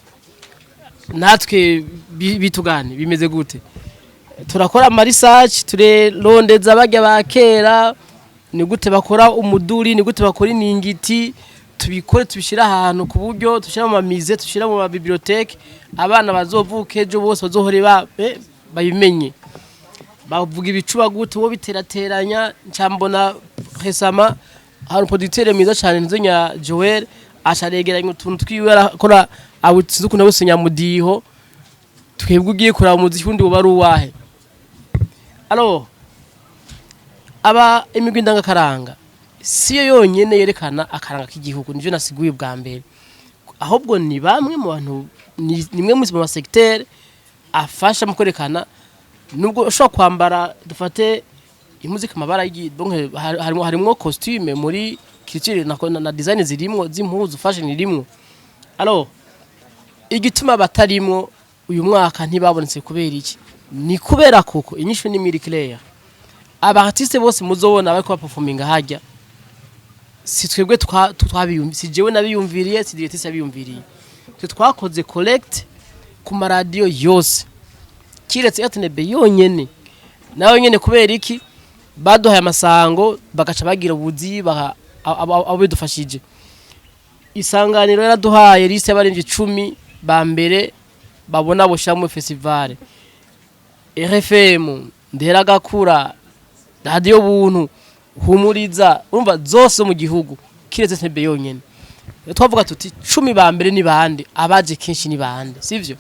Natwe bitugane bimeze gute, turakora ama research, turerondeza barya ba kera, ni gute bakora umuduri, ni gute bakora iningiti, tubikore tubishyire ahantu ku buryo dushyira mu ma musées, dushyira mu ma bibliothèques, abana bazovuka ejo bose bazohore babimenye bavuga ibicuba gute, uwo biterateranya. Ncambona récemment hari producteur mwiza cyane nzonya Joel, acaregeranya utuntu twiwe, arakora awutsinze ukuntu awusenya mudiho. Twebwe ugiye kuraba umuziki wundi uba ari uwahe? Alors, aba imigwi ndangakaranga siyo yonyene yerekana akaranga k'igihugu, nivyo nasiguye bwa mbere. Ahubwo ni bamwe mu bantu, nimwe mu ma secteur afasha mu kwerekana. Nubwo ushobora kwambara, dufate imuzika, amabara donc harimo costume muri culture na design zirimwo z'impuzu, fashion irimwo. Alors, igituma batarimwo uyu mwaka, ntibabonetse kubera iki? Ni kubera koko inyishu ni miri claire. Aba artiste bose muzobona bariko baperforminga hajya, si twebwe twabiyumvi, si jewe nabiyumviriye, si directrice yabiyumviriye. Twe twakoze collect ku maradiyo yose kiretse RTNB yonyene. Nawe nyene kubera iki baduhaye amasango, bagaca bagira ubuzi abo bidufashije. Isanganiro yaraduhaye liste y'abaririmbyi 10 ba mbere babona boshira muri festival. RFM, Nderagakura, Radio Buntu, Humuriza, urumva zose mu gihugu kiretse RTNB yonyene. Rero twavuga tuti 10 ba mbere ni bande, abaje kenshi ni bande, sivyo?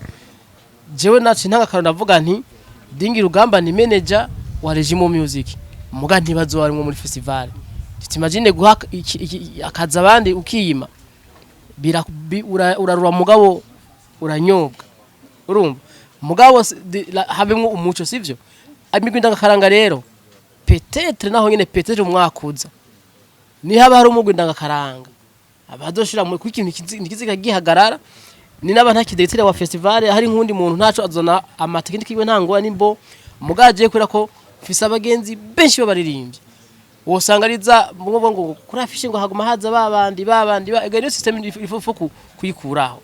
Jewe naci ntanga karo, ndavuga nti Dingi Rugamba ni manager wa Regimo Music, muga ntibazo barimwo muri festival. T'imagine guha akaza abandi ukiyima, urarura mugabo uranyobwa, urumva? Mugabo habemwo umuco, sivyo? Imigwi ndangakaranga rero, peut-être naho nyene, peut-être umwaka uza ni haba hari umugwi ndangakaranga abazoshira mu kuko ikintu ntikiziga gihagarara. Ni naba nta kidirecteur wa festival, hari nkundi muntu ntaco azona amatekiniki kiwe, ntangwa nimbo mugaje, kubera ko mfise abagenzi benshi b'abaririmbyi, wosanga ariza ngo ngo kuri affiche ngo haguma haza babandi babandi ba ega. Niyo system il faut kuyikuraho.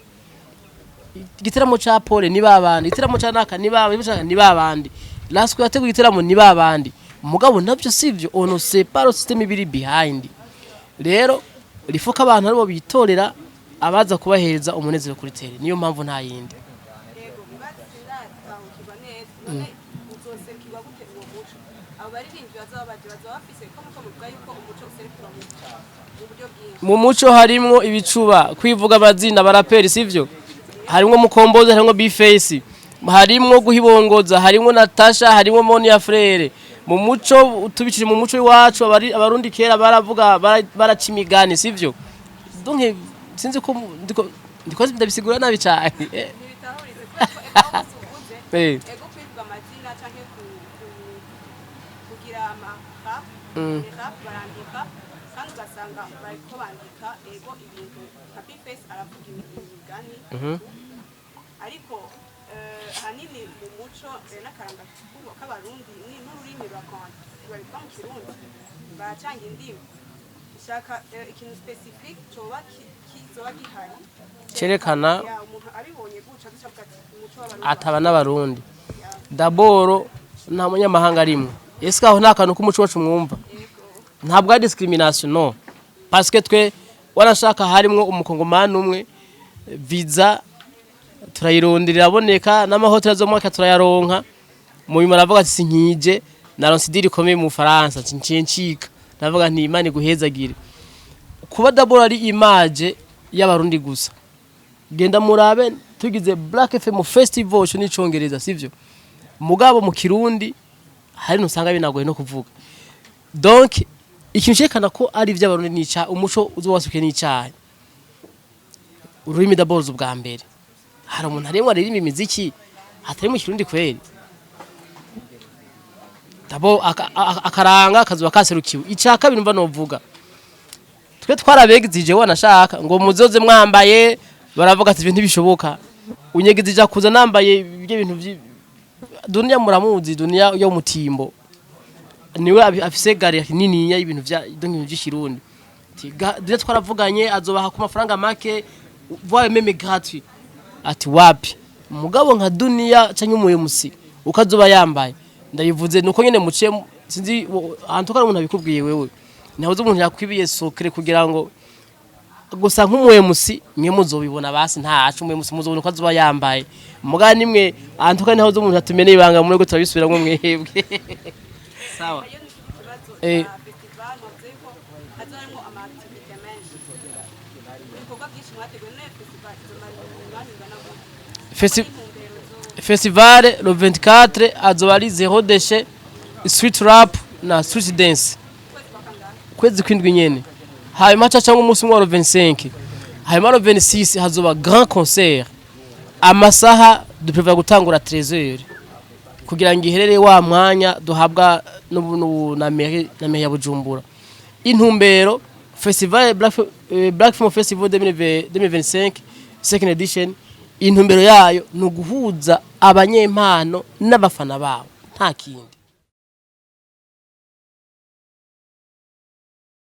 Igiteramo ca Paul ni babandi, igiteramo ca naka ni babandi, ni babandi, Lasco yateguye igiteramo ni babandi. Mugabo navyo sivyo, on ne sait pas le système biri behind. Rero rifuka abantu aribo bitorera abaza kubahereza umunezero kuri terrain, niyo mpamvu, nta yindi. Yego, mubazi sindatahukirwa neza. None uzoserukirwa gute uwo muco? Abo baririmbyi bazaba baje bazaba bafise ko muko muvuga yuko umuco userukirwa mu buryo bwinshi. Mu muco harimwo ibicuba, kwivuga amazina, baraperi, sivyo? Harimwo Mukombozi, harimwo Bface, harimwo Guhibongoza, harimwo Natasha, harimwo Monia Frere. Mu muco tubicire mu muco iwacu, Abarundi kera baravuga, baraca imigani, sivyo? Donc sinzi ko ndiko ndabisigura nabi cyane. Ntibitahuritse kubera ko ego hose uvuze ego kwivuga amazina canke kugira ama rap, ni rap barandika, kandi ugasanga bariko bandika ego ibintu nka Bface aravuga imigani, ariko ahanini mu muco n'akaranga k'Abarundi ni n'ururimi babivuga mu Kirundi, baracanga indimi. Shaka ikintu spécifique coba kizoba gihari Cerekana ya umuntu abibonye guca duca avuga ati umuco w'Abarundi. Ataba n'Abarundi d'abord, nta munyamahanga arimwo. Ese aho nta kantu k'umuco wacu mwumva? Ntabwo ari discrimination, no, parce que twe warashaka harimwo umukongomani umwe, visa turayirondera iraboneka, n'amahoteli zo mwaka turayaronka. Mu nyuma aravuga ati sinkije, naronse idiri ikomeye mu Faransa, nciye ncika. Ndavuga nti Imana iguhezagire. Kuba d'abord ari image y'Abarundi gusa, genda murabe tugize Black FM Festival, cyo n'icongereza, sivyo? Mugabo mu Kirundi hari nusanga binagoye no kuvuga. Donc ikintu cerekana ko ari ivy'Abarundi nica umuco uzowasuke n'icayi, ururimi d'abord ubwa mbere. Hari umuntu arimwo aririmba imiziki atari mu Kirundi kweri? D'abord akaranga akazuba kaserukiwe. Ica kabiri mva novuga, twe twarabegizije wanashaka ngo muzoze mwambaye, baravuga ati ibyo ntibishoboka. Unyegizije kuza nambaye ibyo bintu Dunia, muramuzi Dunia yo mutimbo, niwe afise gare nininya y'ibintu vya donc ibintu vy'Ikirundi. Ati, Dunia twaravuganye, azobaha ku mafaranga make, voire même gratuit. Ati wapi, mugabo nka Dunia canke umuyomusi ukazoba yambaye, ndabivuze nuko nyene muciye sinzi ahantu ko ari umuntu abikubwiye wewe, ntabuze umuntu yakwibiye secret kugira ngo gusa nk'umuyemusi mwe muzobibona. Basi ntacu umuyemusi muzobona uko azoba yambaye, mugabo nimwe ahantu kandi ntabuze umuntu atumeneye ibanga muri ko turabisubiramwo mwebwe. Sawa. Hariyo n'ikindi kibazo cya festival. Mwavuze yuko hazoba harimo ama activités menshi, ibikorwa byinshi mwateguye. None festival izomara umwanya ungana gute? Intumbero zo Festival le 24 azoba ari zéro déchet, street rap na street dance, kwezi kwindwi nyene. Hanyuma ca cyangwa umunsi umwe wa le 25, hanyuma le 26 hazoba grand concert. Amasaha dupreva gutangura 13h kugira ngo iherere wa mwanya duhabwa na mairie ya Bujumbura. Intumbero festival Black Film Festival 2025 second edition, intumbero yayo ni uguhuza abanyempano n'abafana babo, nta kindi.